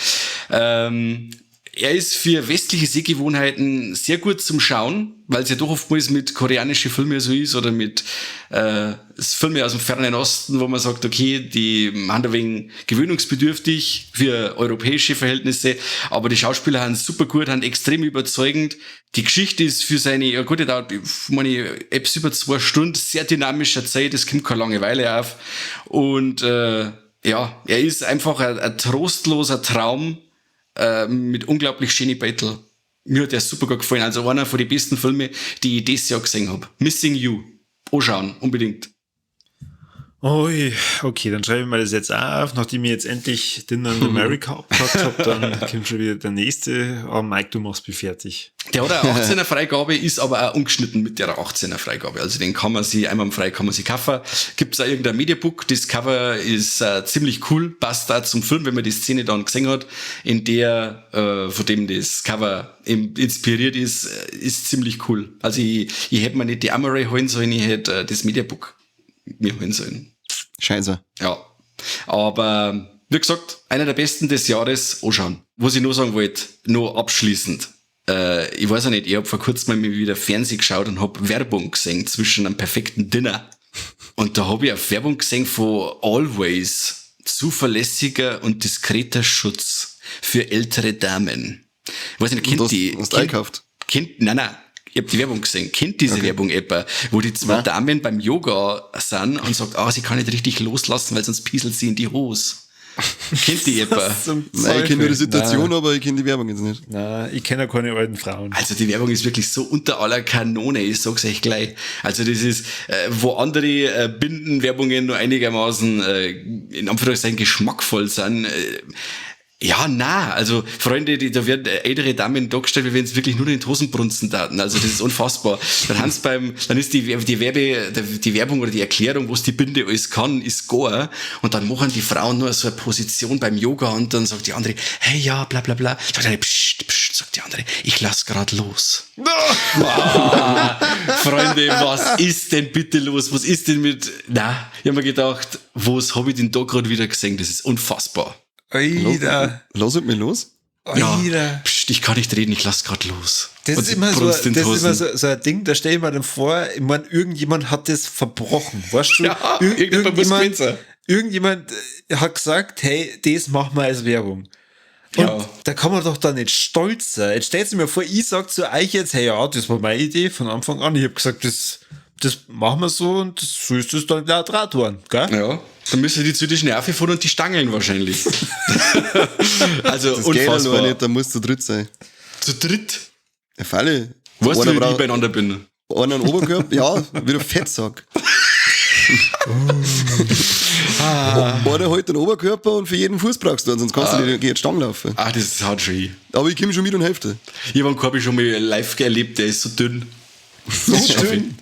Er ist für westliche Sehgewohnheiten sehr gut zum Schauen, weil es ja doch oftmals mit koreanischen Filmen so ist oder mit Filmen aus dem Fernen Osten, wo man sagt, okay, die sind ein wenig gewöhnungsbedürftig für europäische Verhältnisse, aber die Schauspieler sind super gut, sind extrem überzeugend. Die Geschichte ist für seine, ja gut, die dauert, meine Apps über 2 Stunden, sehr dynamischer Zeit, es kommt keine Langeweile auf. Und ja, er ist einfach ein trostloser Traum, mit unglaublich schönen Battle. Mir hat der super gut gefallen. Also einer von den besten Filmen, die ich dieses Jahr gesehen hab. Missing You. Anschauen, unbedingt. Ui, okay, dann schreibe ich mir das jetzt auch auf. Nachdem ich jetzt endlich Dinner in America abgehakt habe, dann kommt schon wieder der nächste. Oh, Mike, du machst mich fertig. Der hat eine 18er Freigabe, ist aber auch ungeschnitten mit der 18er Freigabe. Also den kann man sich einwandfrei kann man sich kaufen. Gibt's auch irgendein Mediabook. Das Cover ist ziemlich cool, passt da zum Film, wenn man die Szene dann gesehen hat, in der, von dem das Cover inspiriert ist, ist ziemlich cool. Also ich hätte mir nicht die Amaray holen sollen, ich hätte das Mediabook mir holen sollen. Scheiße. Ja. Aber wie gesagt, einer der besten des Jahres, anschauen. Was ich noch sagen wollte, noch abschließend. Ich weiß ja nicht, ich hab vor kurzem mal wieder Fernsehen geschaut und hab Werbung gesehen zwischen einem perfekten Dinner. Und da hab ich eine Werbung gesehen von Always. Zuverlässiger und diskreter Schutz für ältere Damen. Ich weiß nicht, kennt die? Hast du eingekauft? Kennt, nein, nein. Ich hab die Werbung gesehen. Kennt diese Werbung etwa, wo die zwei Damen beim Yoga sind und sagt, sie kann nicht richtig loslassen, weil sonst pieselt sie in die Hose. Kennt die etwa? Nein, ich kenn nur die Situation, Nein. aber ich kenn die Werbung jetzt nicht. Nein, ich kenn ja keine alten Frauen. Also die Werbung ist wirklich so unter aller Kanone, ich sag's euch gleich. Also das ist, wo andere Bindenwerbungen nur einigermaßen in Anführungszeichen geschmackvoll sind, ja, na, also Freunde, da werden ältere Damen dargestellt, wie wenn's wirklich nur in den Hosen brunzen taten. Also das ist unfassbar. Dann haben's beim, dann ist die, die Werbe, die Werbung oder die Erklärung, was die Binde alles kann, ist gar. Und dann machen die Frauen nur so eine Position beim Yoga und dann sagt die andere, hey, ja, bla, bla, bla. Sagt eine, psst, psst, sagt die andere, ich lass grad los. Ah, Freunde, was ist denn bitte los? Was ist denn mit, na, ich hab mir gedacht, was hab ich denn da grad wieder gesehen? Das ist unfassbar. Alter. Lass mich los. Ja. Alter. Psst, ich kann nicht reden, ich lass grad los. Das Und ist sie immer brunst in immer Hosen. so ein Ding, da stell ich mir dann vor, ich mein, irgendjemand hat das verbrochen, weißt du? Ja, irgendjemand muss gewesen sein. Irgendjemand hat gesagt, hey, das machen wir als Werbung. Und da kann man doch da nicht stolz sein. Jetzt stellt sich mir vor, ich sag zu euch jetzt, hey, ja, das war meine Idee von Anfang an. Ich hab gesagt, das machen wir so und das, so ist das dann gleich draht worden, gell? Ja, dann müssen die zu den Nerven fahren und die Stangeln wahrscheinlich. Also Das geht ja unfassbar. nur nicht, da musst du zu dritt sein. Zu dritt? Ja, Falle. Weißt du, Einer wie ich braucht beieinander bin? Einer einen Oberkörper, ja, wie der Fettsack. Einer hält den Oberkörper und für jeden Fuß brauchst du einen, sonst kannst du nicht gegen die Stange laufen. Ah, das ist hart schon hin. Aber ich komme schon mit und helfe dir. Ich hab einen Korbi schon mal live erlebt, der ist so dünn. So dünn.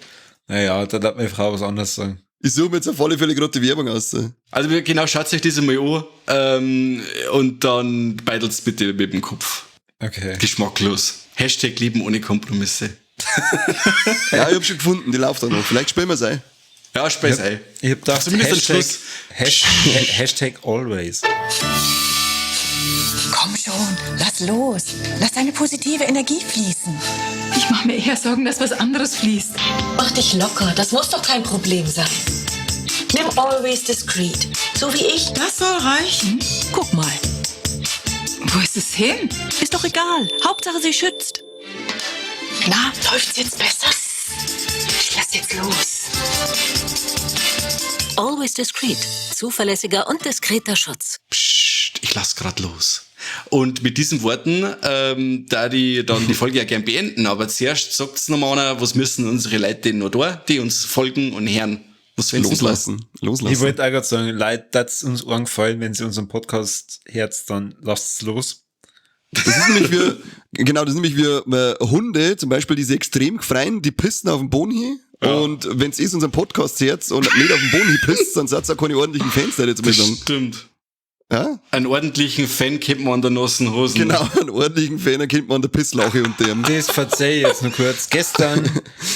Naja, da darf meine Frau was anderes sagen. Ich suche mir jetzt auf alle Fälle gerade die Werbung aus. Also genau, schaut euch das einmal an und dann beidelt's bitte mit dem Kopf. Okay. Geschmacklos. Hashtag Leben ohne Kompromisse. Ja, ich hab schon gefunden, die läuft auch noch. Vielleicht spielen wir's ein. Ja, spiel's ein. Ich hab gedacht, Zumindest am Hashtag, Schluss. Hashtag always. Komm schon, lass los. Lass deine positive Energie fließen. Ich mach mir eher Sorgen, dass was anderes fließt. Mach dich locker, das muss doch kein Problem sein. Nimm Always Discreet, so wie ich. Das soll reichen. Guck mal. Wo ist es hin? Ist doch egal. Hauptsache, sie schützt. Na, läuft's jetzt besser? Ich lass jetzt los. Always Discreet. Zuverlässiger und diskreter Schutz. Psst, ich lass grad los. Und mit diesen Worten, da die dann die Folge ja gern beenden, aber zuerst sagt's nochmal einer, was müssen unsere Leute denn noch da, die uns folgen und hören? Was wollen sie Loslassen. denn? Loslassen. Ich wollte auch grad sagen, Leute, das ist uns angefallen, wenn sie unseren Podcast hört, dann lasst's los. Das ist nämlich wie, genau, das ist nämlich wie Hunde, zum Beispiel, die sich extrem freuen, die pissen auf den Boden hin. Ja. Und wenn's ist unseren Podcast hört und nicht auf den Boden hin pisst, dann seid's auch keine ordentlichen Fans, die jetzt mal sagen. Stimmt. Ja? Einen ordentlichen Fan kennt man an der nassen Hosen. Genau, einen ordentlichen Fan kennt man an der Pisslauche und dem. Das verzeih ich jetzt nur kurz. Gestern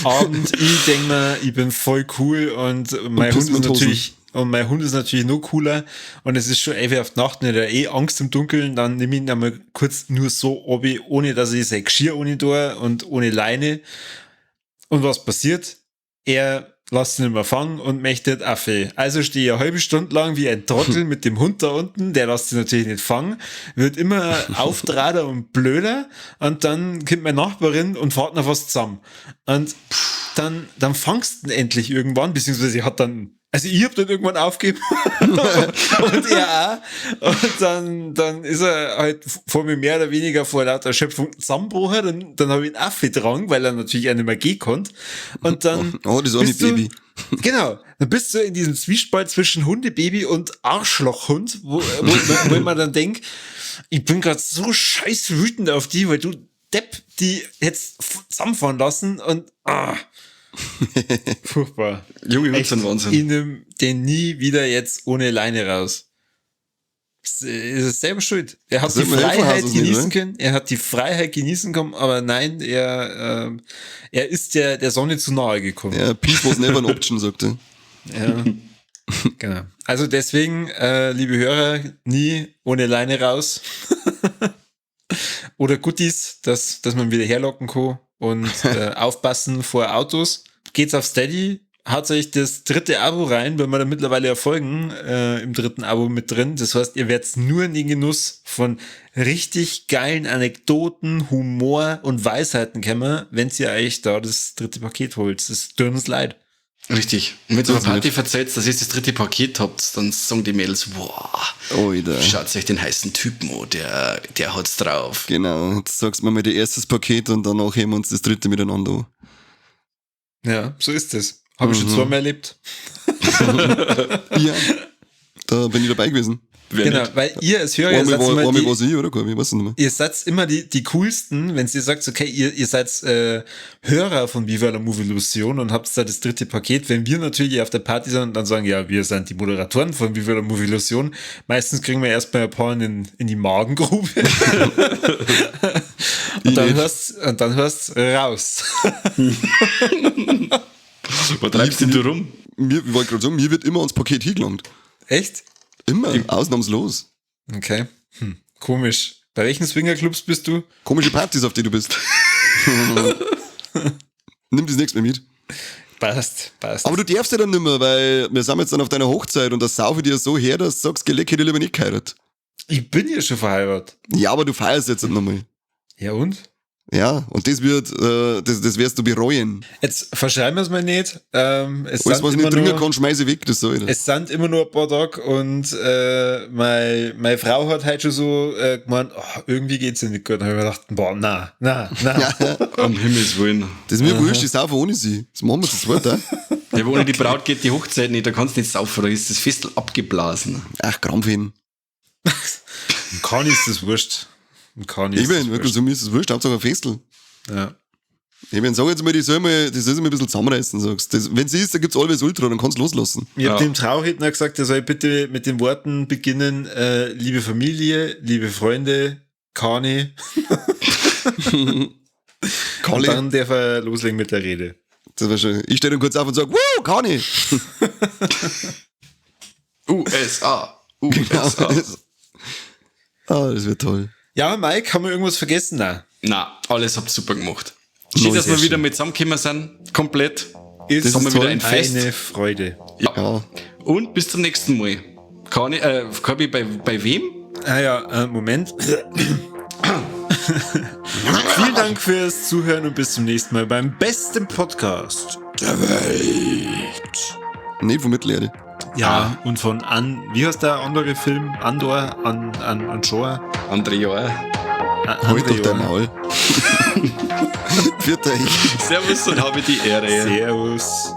Abend, ich denk mir, ich bin voll cool und mein Und Hund pissen ist mit Hosen. natürlich, und mein Hund ist natürlich noch cooler und es ist schon ewig auf die Nacht, nicht eh Angst im Dunkeln, dann nehme ich ihn einmal kurz nur so obi, ohne dass ich sein Geschirr ohne tue und ohne Leine. Und was passiert? Er lässt sich nicht mehr fangen und möchte Affe. Also stehe ich eine halbe Stunde lang wie ein Trottel mit dem Hund da unten, der lässt sich natürlich nicht fangen, wird immer auftrader und blöder und dann kommt meine Nachbarin und fährt noch was zusammen. Und dann fangst du ihn endlich irgendwann, beziehungsweise sie hat dann Also ich hab dann irgendwann aufgegeben und er auch. Und dann ist er halt vor mir mehr oder weniger vor lauter Erschöpfung zusammengebrochen. Dann hab ich ihn aufgetragen, weil er natürlich auch nicht mehr gehen konnte. Und dann Oh, das arme bist du- Baby. Genau. Dann bist du in diesem Zwiespalt zwischen Hundebaby und Arschlochhund, wo man dann denkt, ich bin grad so scheiß wütend auf die, weil du Depp die jetzt zusammenfahren lassen und Furchtbar. Junge Hunde Echt, sind Wahnsinn. Ich nehm den nie wieder jetzt ohne Leine raus. Das ist selber schuld. Er hat Das die sollte man helfen, Freiheit Haus nicht, genießen oder? können. Er hat die Freiheit genießen können, aber nein, er ist der Sonne zu nahe gekommen. Ja, Peace was never an option, sagt er. Ja. Genau. Also deswegen, liebe Hörer, nie ohne Leine raus. Oder Goodies, dass man wieder herlocken kann und aufpassen vor Autos. Geht's auf Steady, haut euch das dritte Abo rein, wenn wir da mittlerweile erfolgen, im dritten Abo mit drin. Das heißt, ihr werdet nur in den Genuss von richtig geilen Anekdoten, Humor und Weisheiten kommen, wenn ihr euch da das dritte Paket holt. Das ist dünnes Leid. Richtig. Und wenn du auf Das einer Party nicht. verzeiht, dass ihr das dritte Paket habt, dann sagen die Mädels, boah, Alter. schaut euch den heißen Typen an, der hat's drauf. Genau, jetzt sagst du mir mal das erste Paket und danach heben wir uns das dritte miteinander an. Ja, so ist es. Hab ich schon zweimal erlebt. Ja, da bin ich dabei gewesen. Wer Genau, nicht? weil ihr als Hörer, ihr Einmal seid immer die, war's ich, oder? Ich weiß nicht mehr. ihr seid immer die coolsten, wenn ihr sagt, okay, ihr seid Hörer von Viva la Movilusion und habt da das dritte Paket. Wenn wir natürlich auf der Party sind und dann sagen, ja, wir sind die Moderatoren von Viva la Movilusion, meistens kriegen wir erstmal ein paar in die Magengrube. Und Ich nicht. dann hörst raus. Wo treibst denn du rum? Mir, ich wollte gerade sagen, mir wird immer ans Paket hingelangt. Echt? Immer, ausnahmslos. Okay. Komisch. Bei welchen Swingerclubs bist du? Komische Partys, auf die du bist. Nimm das nächste Mal mit. Passt, passt. Aber du darfst ja dann nicht mehr, weil wir sind jetzt dann auf deiner Hochzeit und das saufe ich dir so her, dass du sagst, Geleck hätte ich lieber nicht geheiratet. Ich bin ja schon verheiratet. Ja, aber du feierst jetzt nochmal. Ja und? Ja, und das wirst du bereuen. Jetzt verschreiben wir es mal nicht. Es Alles, sind was ich immer nicht trinken nur kann, schmeiße ich weg, das soll ich. Es sind immer nur ein paar Tage und meine Frau hat heute schon so gemeint, oh, irgendwie geht's ihr nicht gut. Da hab ich mir gedacht, boah, na, na, na. Um Himmels Willen. Das ist mir wurscht, ich saufe ohne sie. Das machen wir zu zweit, auch. Ja, aber ohne die Braut geht die Hochzeit nicht, da kannst du nicht saufen, da ist das Festel abgeblasen. Ach, Krampf hin. Conny ist das wurscht. Conny Ich ist das bin wirklich wurscht. so, mir ist das wurscht, Hauptsache ein Festel. Ja. Ich bin, sag jetzt mal, die soll sich mal ein bisschen zusammenreißen, sagst. Das, wenn sie ist, dann gibt's Always Ultra, dann kannst du loslassen. Ich hab Ja. dem Trauredner gesagt, er soll bitte mit den Worten beginnen, liebe Familie, liebe Freunde, Conny. Und Conny. dann darf er loslegen mit der Rede. Das war schön. Ich steh dann kurz auf und sag, wow, Conny! USA. USA. Genau. Ah, das wird toll. Ja, Mike, haben wir irgendwas vergessen? Nein. Na, alles habt ihr super gemacht. Schön, Neu, dass wir sehr wieder schön. mit zusammengekommen sind. Komplett. Ist Das haben wir ist wieder toll. ein Fest. Eine Freude. Ja. Ja. Und bis zum nächsten Mal. Kann ich Corby, bei wem? Ah ja, Moment. Vielen Dank fürs Zuhören und bis zum nächsten Mal beim besten Podcast der Welt. Nee, von Mittelerde. Ja, und von An, wie heißt der andere Film? Andor, An, An, Anjor? Andrea. Halt doch dein Maul. Pfiat euch. Servus und habe die Ehre. Servus.